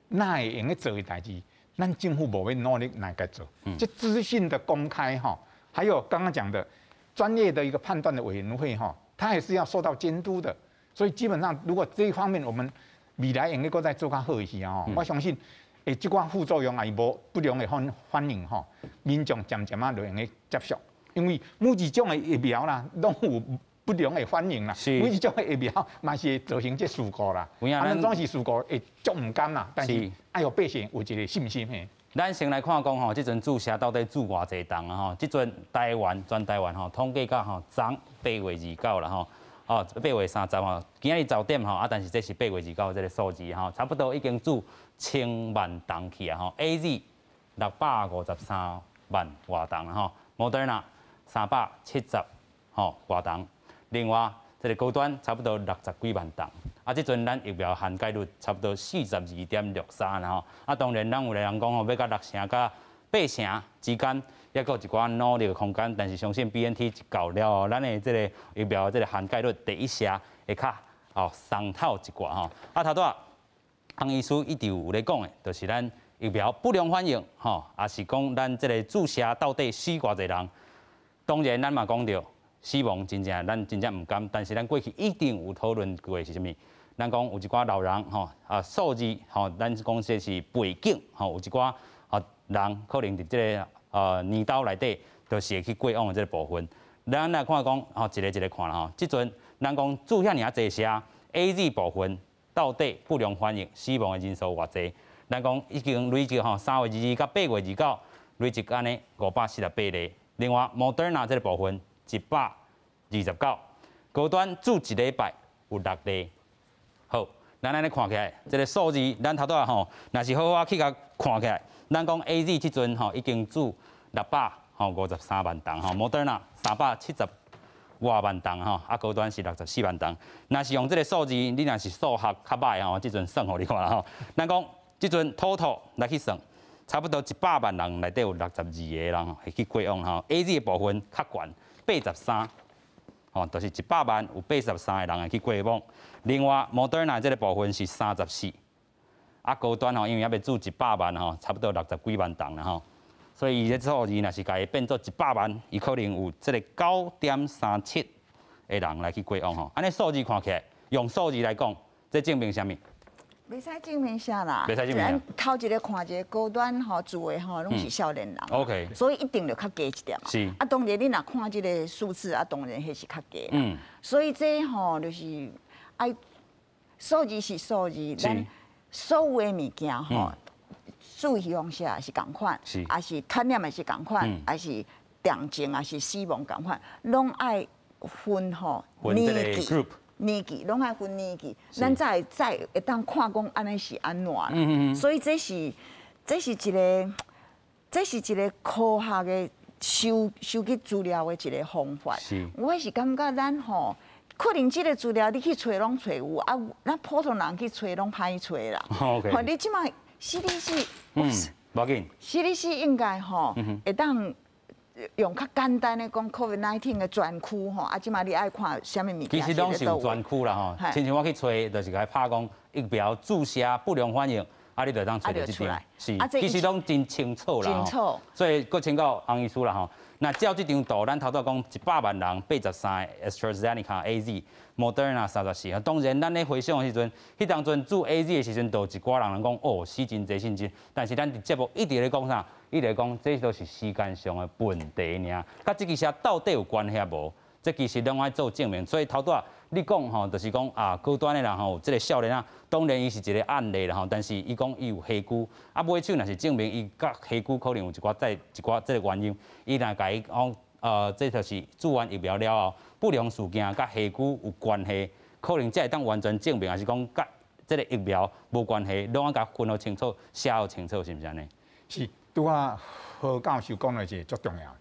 哪會用得做的代誌，咱政府無欲努力來共做。這資訊的公開吼，還有剛剛講的專業的一個判斷的委員會吼，它也是要受到監督的。所以基本上，如果這一方面我們未來會用閣再做較好的時候，我相信，會這寡副作用也無不良的反應吼，民眾漸漸仔就會用接受。因為每一種的疫苗啦，攏有不良的反應啦。每一種的疫苗嘛是會造成這事故啦。啊，咱總是事故會足毋甘啦，但是愛予百姓有一個信心嘿。咱先來看講吼，這陣注射到底注偌濟筒啊吼？這陣台灣全台灣吼統計到吼，昨8月29啦吼，哦8月30吼，今仔日10點吼，啊但是這是8月29這個數字吼，差不多已經注1000萬筒去啊吼，AZ 653萬外筒吼，莫德納370吼外筒，另外這個高端差不多60幾萬筒。啊，這陣咱疫苗涵蓋率差不多42.63啦吼。啊，當然咱有的人講吼，欲共六成佮八成之間，猶閣有一寡努力的空間。但是相信 BNT 一到了後，咱的這個疫苗這個涵蓋率第一射會較哦鬆透一寡吼。啊，頭拄仔洪醫師一直有咧講的，就是咱疫苗不良反應吼，也是講咱這個注射到底死偌濟人。當然，咱嘛講著死亡真正咱真正毋甘，但是咱過去一定有討論過是啥物？咱講有一寡老人吼啊數字吼，咱講這是背景吼，有一寡啊人可能佇這個年頭內底，就是會去過往的這個部分。咱來看講吼，一個一個看啦吼。這陣咱講注遐爾仔濟射 AZ 部分到底不良反應、死亡的人數偌濟？咱講已經累計吼3月22到8月29累計按呢548例。另外，莫德納這個部分129，高端注一禮拜有六例。好，咱按呢看起來，這個數字咱頭拄仔吼，若是好好去共看起來，咱講 AZ 這陣吼已經注653萬筒吼，莫德納370外萬筒吼，啊高端是64萬筒。若是用這個數字，你若是數學較䆀吼，這陣算予你看啦吼。咱講這陣 total 來去算，差不多100萬人內底有62個人會去過往吼。AZ 的部分較懸，83，吼，就是100萬有83個人會去過往。另外，莫德納這個部分是34，啊高端吼，因為猶未注一百萬吼，差不多60幾萬筒啦吼，所以伊這數字若是共伊變做一百萬，伊可能有這個9.37的人來去過往吼。按呢數字看起來，用數字來講，這證明啥物？袂使證明啥啦，袂使證明啥。頭一个看一个高端吼注的吼，攏是少年人。 所以一定就較低一點嘛。啊，當然你若看這个數字啊，當然彼是較低。所以這吼就是愛數字是數字，咱所有的物件吼，注預防射是仝款，抑是傳染的是仝款，抑是重症抑是死亡仝款，攏愛分吼年紀。年紀攏愛分年紀，咱才會才會當看講按呢是按怎啦。所以這是一個科學的收集資料的一個方法。我是感覺咱吼，可能這个資料你去揣攏揣有，啊，咱普通人去揣攏歹揣啦。吼，你這擺 CDC，無要緊。 CDC 應該吼會當用較簡單的講，COVID-19 的專區吼，啊，這擺你愛看啥物物件？其實攏是有專區啦吼，親像我去揣，就是共伊拍講疫苗注射不良反應，啊，你就當揣著這張，是，其實攏真清楚啦。清楚。所以閣請教洪醫師啦吼，那照這張圖，咱頭拄講100萬人83 AstraZeneca AZ，Moderna 34，當然咱咧回想的時陣，彼當陣注 AZ 的時陣，就有一寡人講哦，死真濟死真，但是咱佇節目一直咧講啥？一直講這都是時間上的問題爾，佮這其實到底有關係無？這其實攏愛做證明。所以頭拄仔你講吼，就是講啊，高端的人吼，這个少年仔，當然伊是一个案例啦吼，但是伊講伊有血瘀，啊，尾手若是證明伊佮血瘀可能有一寡在一寡這个原因，伊若共伊講，這就是注完疫苗了後，不良事件佮血瘀有關係，可能才會當完全證明，抑是講佮這个疫苗無關係，攏愛共分予清楚，寫予清楚，是毋是按呢？是。拄仔何教授講的一個足重要的，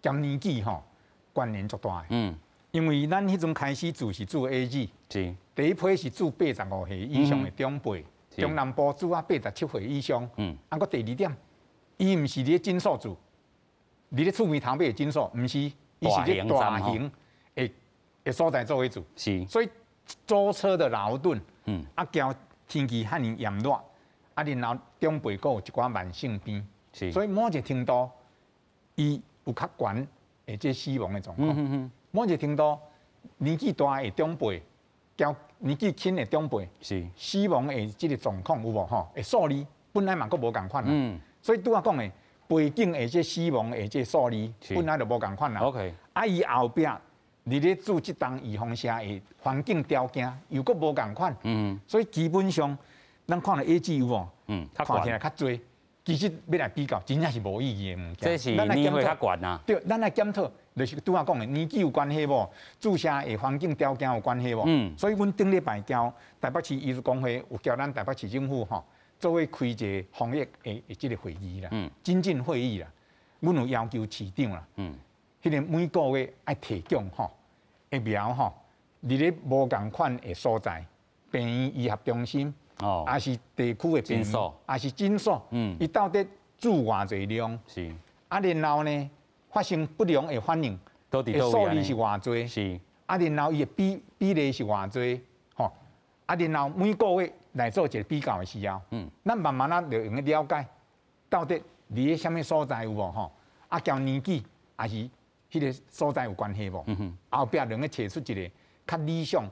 兼年紀吼關聯足大的。因為咱彼陣開始注是注 AZ，第一批是注85歲以上的長輩，中南部注啊87歲以上。啊，閣第二點，伊毋是佇咧診所注，佇咧厝邊頭尾的診所，毋是，伊是咧大型的所在做伙注。所以舟車的勞頓，啊，兼天氣遐爾炎熱，啊，然後長輩閣有一寡慢性病。所以某一個程度，伊有較懸的這死亡的狀況。某一個程度，年紀大的長輩，較年紀輕的長輩，死亡的這個狀況有無吼？的數字本來嘛閣無仝款啦。所以拄仔講的背景的這死亡的這數字本來就無仝款啦。啊，伊後壁佇咧注這針預防射的環境條件又閣無仝款。所以基本上，咱看著 AZ 有無？看起來較濟。其實欲來比較，真正是無意義的物件。這是年歲較懸啊。對，咱來檢討，就是拄仔講的年紀有關係無？注射的環境條件有關係無？所以阮頂禮拜交台北市醫師公會有交咱台北市政府吼，做伙開一个防疫的這个會議啦，緊急會議啦。阮有要求市長啦，彼个每个月愛提供吼疫苗吼，佇咧無仝款的所在，病院醫學中心。抑是地區的診所，抑是診所，伊到底注偌濟量？啊，然後呢，發生不良的反應，的數字是偌濟？啊，然後伊的比例是偌濟？吼，啊，然後每個月來做一個比較的時候，咱慢慢仔就會用了解，到底佇咧啥物所在有無吼？啊，佮年紀抑是彼个所在有關係無？後壁能夠揣出一个較理想。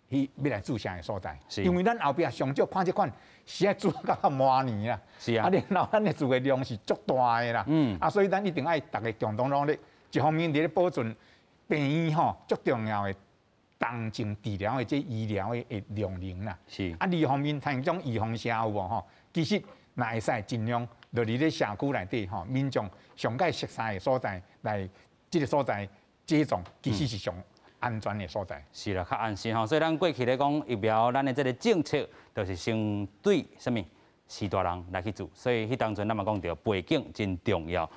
去欲來注射的所在，因為咱後壁上少看這款是愛注到明年啦，啊，然後咱的注的量是足大的啦，啊，所以咱一定愛逐个共同努力，一方面佇咧保存病院吼足重要的重症治療的這醫療的量能啦，啊，二方面像這種預防射有無吼，其實若會使盡量就佇咧社區內底吼，民眾上蓋熟似的所在來這个所在接種，其實是上安全的所在。是啦，較安心吼。所以咱過去咧講疫苗，咱的這个政策就是先對啥物序大人來去做。所以彼當陣咱嘛講著背景真重要。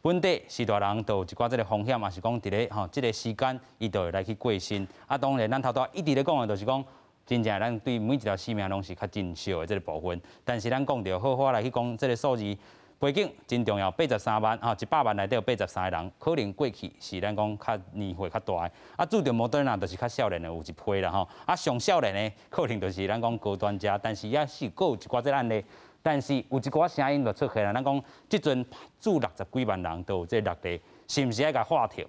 本地序大人就有一寡這个風險，嘛是講佇咧吼這个時間，伊就會來去過身。啊，當然咱頭拄一直咧講的，就是講真正咱對每一條生命攏是較珍惜的這个部分。但是咱講著好好來去講這个數字。背景真重要，83萬吼，100萬內底有83個人，可能過去是咱講較年歲較大的，啊，注著莫德納就是較少年的有一批啦吼，啊，上少年的可能就是咱講高端者，但是也是閣有一寡這个案例，但是有一寡聲音就出現啦，咱講這陣注60幾萬人都有這六例，是毋是愛共喊停？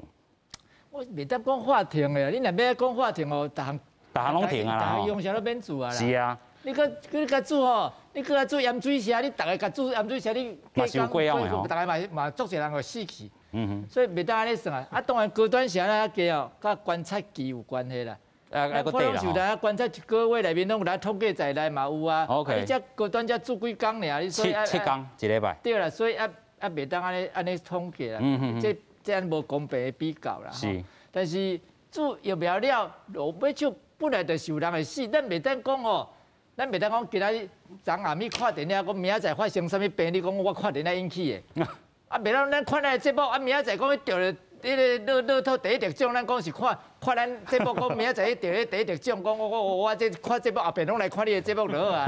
我袂当讲法停的，你若欲讲法停哦，逐项逐项攏停啊啦，逐项用啥都免做啊啦。是啊。你閣你共煮吼，你閣來煮鹽水蛇，你逐个共煮鹽水蛇，你嘛傷過啊吼，逐个嘛嘛足濟人會死去。所以袂當按呢算啊。啊，當然高端是按呢較低哦，佮觀察期有關係啦。啊啊，閣短啦。我拢觀察一個月內面攏有來統計在內嘛有啊。 OK。你這高端才煮幾工爾，你所以七工一禮拜。對啦，所以猶袂當按呢按呢統計啦。這按無公平的比較啦。是。但是注疫苗了，落尾手本來就是有人會死，咱袂當講哦。咱袂當講今仔日昨暗暝看電影，講明仔載發生啥物病，你講我看電影引起的。啊，袂當咱看咱的節目，啊明仔載講彼著彼个樂樂透第一得獎，咱講是看看咱節目，講明仔載彼著彼第一得獎，講我這看節目後壁攏來看你的節目就好啊。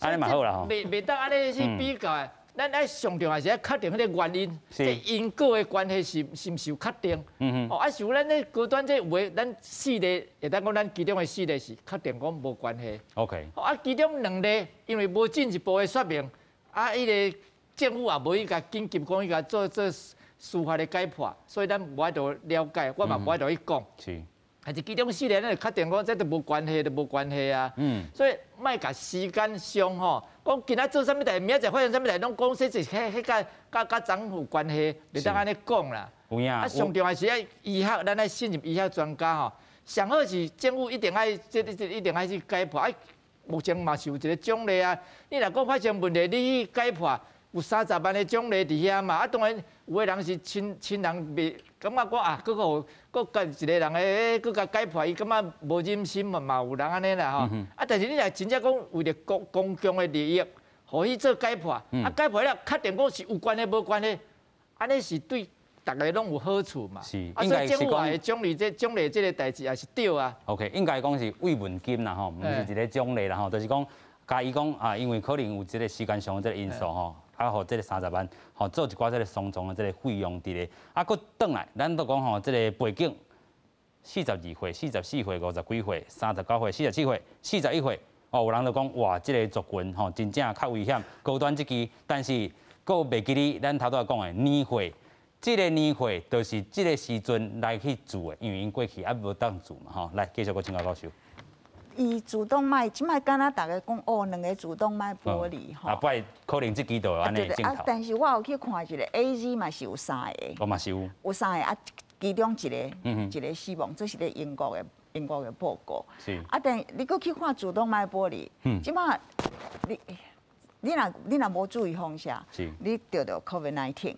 按呢嘛好啦吼。袂當按呢去比較的，咱愛上重要是愛確定彼个原因，這因果的關係是毋是有確定？哦，啊是有咱這高端這有的，咱四例會當講咱其中的四例是確定講無關係。 OK。啊，其中兩例因為無進一步的說明，啊，彼个政府也無去共緊急講去共做做司法的解剖，所以咱無法度了解，我嘛無法度去講。是。但是其中四例，咱就確定講這都無關係，就無關係啊。所以莫共時間上吼，講今仔做啥物代，明仔載發生啥物代，攏講說是彼彼佮佮昨有關係，袂當按呢講啦。有影。啊，上重要是愛醫學，咱愛信任醫學專家吼。上好是政府一定愛這這一定愛去解剖。啊，目前嘛是有一个獎勵啊。你若講發生問題，你去解剖，有30萬的獎勵佇遐嘛。啊，當然有的人是親親人袂感覺講啊，閣予閣共一个人欸，閣共解剖，伊感覺無忍心嘛，嘛有人按呢啦吼。啊，但是你若真正講為著公公共的利益，予去做解剖，啊解剖了確定講是有關係無關係，按呢是對逐个攏有好處嘛。是，啊，所以政府也會獎勵這獎勵這个代誌也是對啊。 OK，應該講是慰問金啦吼，毋是一个獎勵啦吼，就是講，共伊講啊，因為可能有這个時間上的這个因素吼。啊，予這个30萬，予做一寡這个喪葬的這个費用佇咧，啊，閣轉來，咱都講吼，這个背景，42歲、44歲、50幾歲、39歲、47歲、41歲，哦，有人就講哇，這个族群吼，真正較危險，高端這支，但是閣袂記得咱頭拄仔講的年歲，這个年歲就是這个時陣來去注的，因為𪜶過去猶無當注嘛，吼，來繼續閣請教教授。伊主動脈，這擺敢若逐家講哦，兩个主動脈剝離吼。啊，不可能這支就按呢鏡頭。啊，但是我有去看一个 AZ 嘛是有三个。哦，嘛是有。有三个啊，其中一个，一个死亡，這是咧英國的報告。是。啊，但你閣去看主動脈剝離，這擺你若無注意風險，你著著 COVID-19。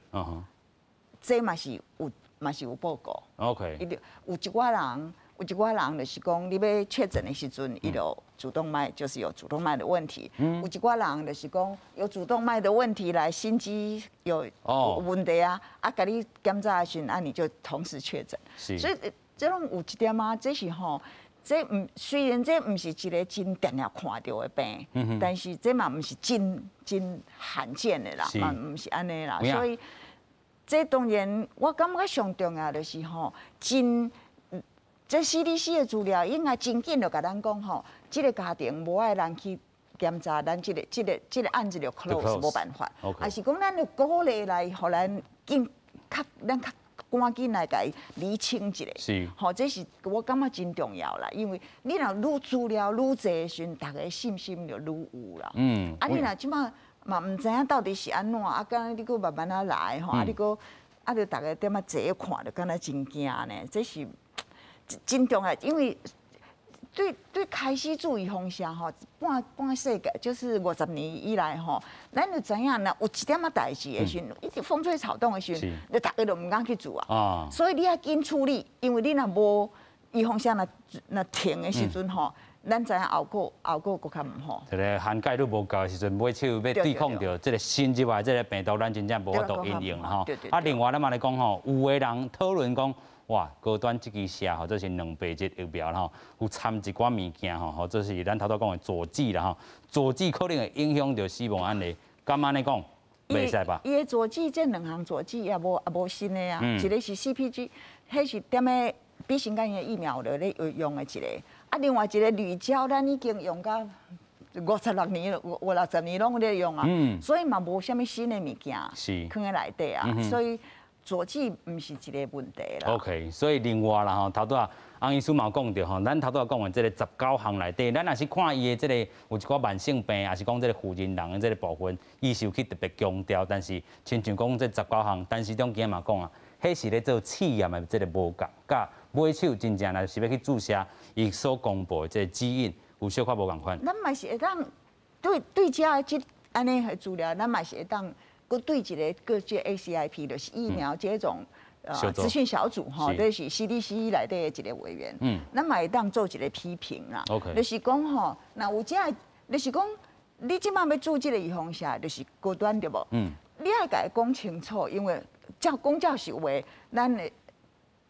這嘛是有嘛是有報告。 OK。伊就有一寡人。有一寡人就是講，你欲確診的時陣，伊就主動脈就是有主動脈的問題。有一寡人就是講有主動脈的問題來心肌有問題啊，啊，共你檢查的時陣，啊，你就同時確診。所以這攏有一點仔，這是吼，這毋雖然這毋是一个真定定看著的病，但是這嘛毋是真真罕見的啦，嘛毋是按呢啦。所以這當然，我感覺上重要就是吼，真。這 CDC 的資料應該真緊就共咱講吼，這个家庭無愛人去檢查，咱這個案子就 close 無辦法。抑是講咱就鼓勵來，予咱緊較咱較趕緊來共伊釐清一下。是。吼，這是我感覺真重要啦，因為你若愈資料愈濟的時陣，逐家信心就愈有啦。啊，你若這擺嘛毋知影到底是按怎，啊，敢你閣慢慢仔來吼，啊，你閣啊，就逐家踮仔坐看，就敢若真驚呢，這是。真重要，因為對對開始注預防射吼，半半世紀就是50年以來吼，咱就知影，若有一點仔代誌的時陣，一直風吹草動的時陣，你逐家就毋敢去注啊。所以你愛緊處理，因為你若無預防射若若停的時陣吼，咱知影後果後果閣較毋好。這个涵蓋率無夠的時陣，尾手欲對抗著這个新入來這个病毒，咱真正無法度因應吼。啊，另外咱嘛來講吼，有的人討論講。哇，高端這支射吼，這是兩白日疫苗吼，有摻一寡物件吼，吼，這是咱頭拄講的佐劑啦吼，佐劑可能會影響著死亡案例，敢按呢講？袂使吧？伊的佐劑這兩項佐劑也無新的啊，一个是 CPG，彼是踮咧 B 型肝炎疫苗咧用的一个，啊，另外一个鋁膠，咱已經用到56年了，五五六十年攏咧用啊，所以嘛無啥物新的物件，囥佇內底啊，所以。佐剂毋是一个问题啦。 OK，所以另外啦吼，頭拄仔翁醫師嘛有講著吼，咱頭拄仔講的這個19項內底，咱若是看伊的這個有一寡慢性病，抑是講這個婦人人的這個部分，伊是有去特別強調，但是親像講這十九項，陳時中今仔嘛講啊，彼是咧做試驗的這個無仝，佮尾手真正若是欲去注射，伊所公布的這個指引有小可無仝款。咱嘛是會當對對這這按呢的資料，咱嘛是會當閣對一個閣這 ACIP，就是疫苗接種諮詢小組吼，這是 CDC 內底的一個委員，咱嘛會當做一個批評啦。就是講吼，若有這個，就是講你這擺欲注這個預防射，就是高端對無？你愛共伊講清楚，因為照講照實話，咱的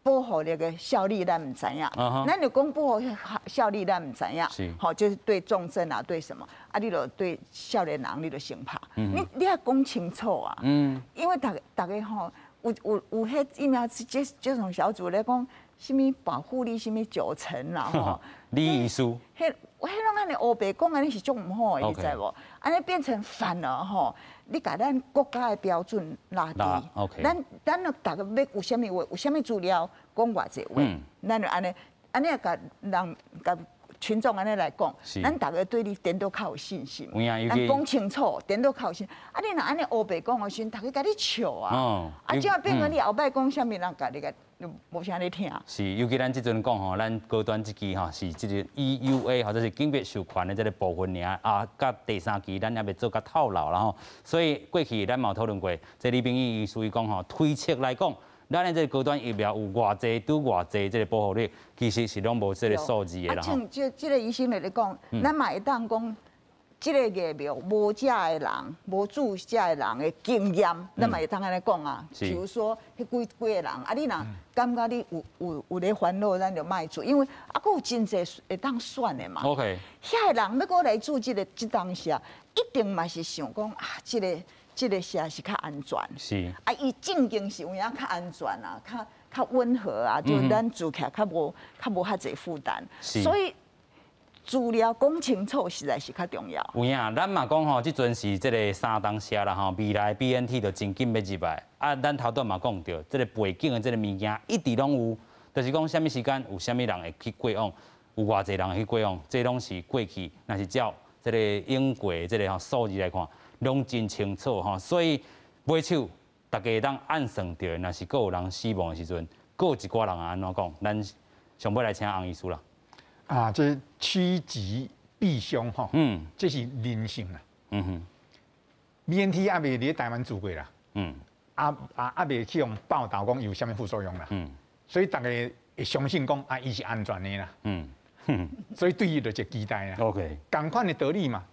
保護力的效力咱毋知影。咱就講保護效力咱毋知影。吼，就是對重症啊，對什麼啊？你就對少年人，你就先拍。你愛講清楚啊。因為逐逐家吼，有彼疫苗接接種小組咧講，啥物保護力，啥物9成啦吼。李醫師。彼彼攏按呢烏白講，按呢是足毋好的，你知無？按呢變成反而吼，你共咱國家的標準拉低。咱咱逐家欲有啥物話，有啥物資料，講偌濟話，咱就按呢按呢共人共群眾按呢來講，咱逐家對你顛倒較有信心。咱講清楚，顛倒較有信心。啊，你若按呢烏白講的時陣，逐家共你笑啊。啊，這變成你後擺講啥物，人共你共無啥咧聽。是，尤其咱這陣講吼，咱高端這支吼是這個 EUA 或者是緊急授權的這個部分爾啊，佮第三期咱猶未做甲透露啦吼。所以過去咱嘛有討論過，這李秉穎醫師伊講吼，推測來講，咱的這個高端疫苗有偌濟拄偌濟這個保護率，其實是攏無這個數字的啦。啊，像這這個醫生咧講，咱嘛會當講，這個疫苗無食的人，無注射的人的經驗，咱嘛會當按呢講啊。比如說，彼幾幾個人，啊，你若感覺你有咧煩惱，咱就莫注，因為啊，閣有真濟會當選的嘛。 遐個人欲閣來注這個這當時，一定嘛是想講啊，這個這個射是較安全。啊，伊正經是有影較安全啊，較較溫和啊，就咱注起來較無遐濟負擔。所以資料講清楚實在是較重要。有影，咱嘛講吼，這陣是這個三當射啦吼，未來 BNT 就真緊欲入來。啊，咱頭拄嘛講著，這個背景的這個物件一直攏有，就是講啥物時間有啥物人會去過往，有偌濟人會去過往，這攏是過去，若是照這個英國的這個吼數字來看，攏真清楚吼。所以尾手大家會當按算著，若是閣有人死亡的時陣，閣有一寡人會按怎講？咱上尾來請翁醫師啦。啊，這趨吉避凶吼，這是人性啦。BNT 猶未佇台灣注過啦。啊啊猶未去予報導講有啥物副作用啦。所以逐家會相信講啊，伊是安全的啦。所以對伊就一個期待啦。 仝款的道理嘛。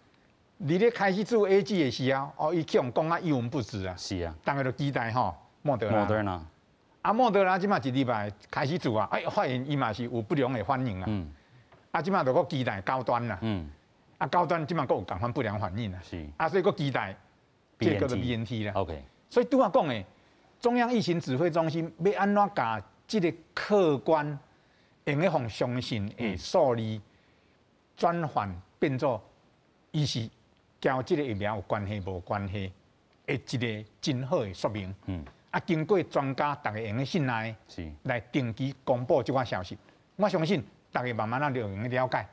你咧開始注 AZ 的時候，哦，伊去予講啊一文不值啊。逐家就期待吼，莫德納。莫德納。啊，莫德納這馬一禮拜開始注啊，哎，發現伊嘛是有不良的反應啊。啊，這馬就閣期待高端啦。啊，高端這馬閣有仝款不良反應啦。啊，所以閣期待這個叫做 BNT 啦。 所以拄仔講的，中央疫情指揮中心欲按怎共這個客觀會用予相信的數字轉換變做，伊是佮這個疫苗有關係無關係的一個真好的說明。啊，經過專家逐家會用信賴，來定期公布這款消息，我相信逐家慢慢仔就會用了解，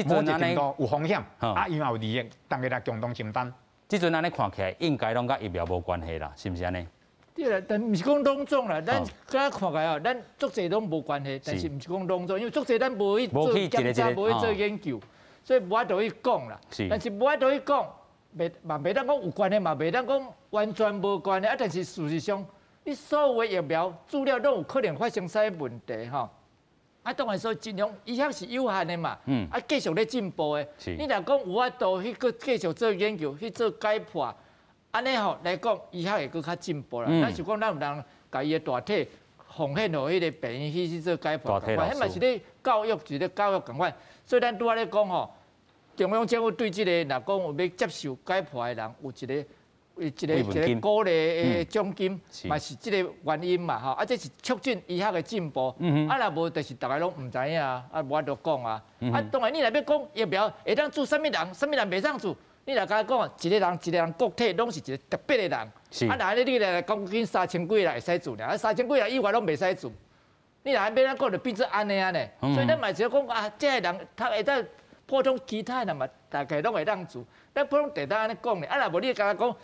某一程度有風險，啊，伊嘛有利益，逐家來共同承擔。這陣按呢看起來，應該攏佮疫苗無關係啦，是毋是按呢？對啦，但毋是講攏總啦，咱敢看起來哦，咱足濟攏無關係，但是毋是講攏總，因為足濟咱無去做檢查，無去做研究，所以無法度去講啦。但是無法度去講，袂嘛袂當講有關係，嘛袂當講完全無關係啊。但是事實上，你所有的疫苗注了攏有可能發生啥物問題吼。啊，當然說盡量醫學是有限的嘛，啊，繼續咧進步的。你若講有法度去閣繼續做研究，去做解剖，按呢吼來講，醫學會閣較進步啦。咱是講咱有人共伊的大體奉獻予彼個病院去去做解剖，彼嘛是咧教育，是咧教育仝款。所以咱拄仔咧講吼，中央政府對這個若講有欲接受解剖的人，有一個一個一個鼓勵的獎金，嘛是這個原因嘛吼。啊，這是促進醫學的進步。啊，若無就是逐家攏毋知影啊，無法度講啊。啊，當然你若欲講疫苗會當注啥物人，啥物人袂當注，你若共講，一个人一个人个体攏是一个特别的人。啊，若按呢你來講，緊3000幾人會使住爾，啊3000幾人以外攏袂使住。你若按欲按怎講，就變做按呢按呢。所以咱嘛是講啊，這个人他會當普通其他人嘛，大概攏會當住。咱普通地當按呢講咧，啊若無你共講，共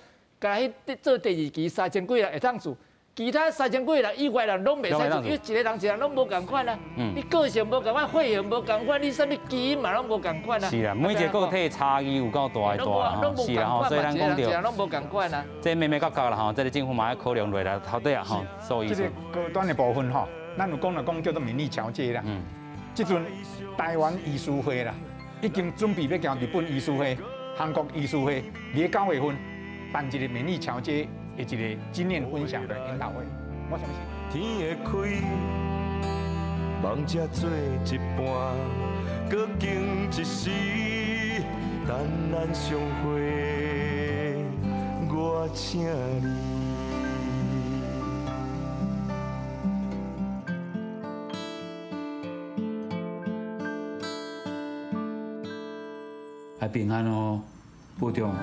彼做第二期3000幾人會當住。其他3000幾人以外人攏袂使住，因為一個人一個人攏無仝款啊。你個性無仝款，血型無仝款，你啥物基因嘛攏無仝款啊。是啦，每一個個體差異有夠大的大吼，是啦吼，所以咱講著，攏無仝款啊。這眉眉角角啦吼，這個政府嘛愛考量落來頭底啊吼。所以這個高端的部分吼，咱有講來講叫做免疫調節啦。這陣台灣醫師會啦，已經準備欲交日本醫師會、韓國醫師會，佇9月份辦一個免疫調節。一個經驗分享的研討會，我相信。天會開，夢才做一半，閣經一時，等咱相會，我請你。愛平安哦，保重。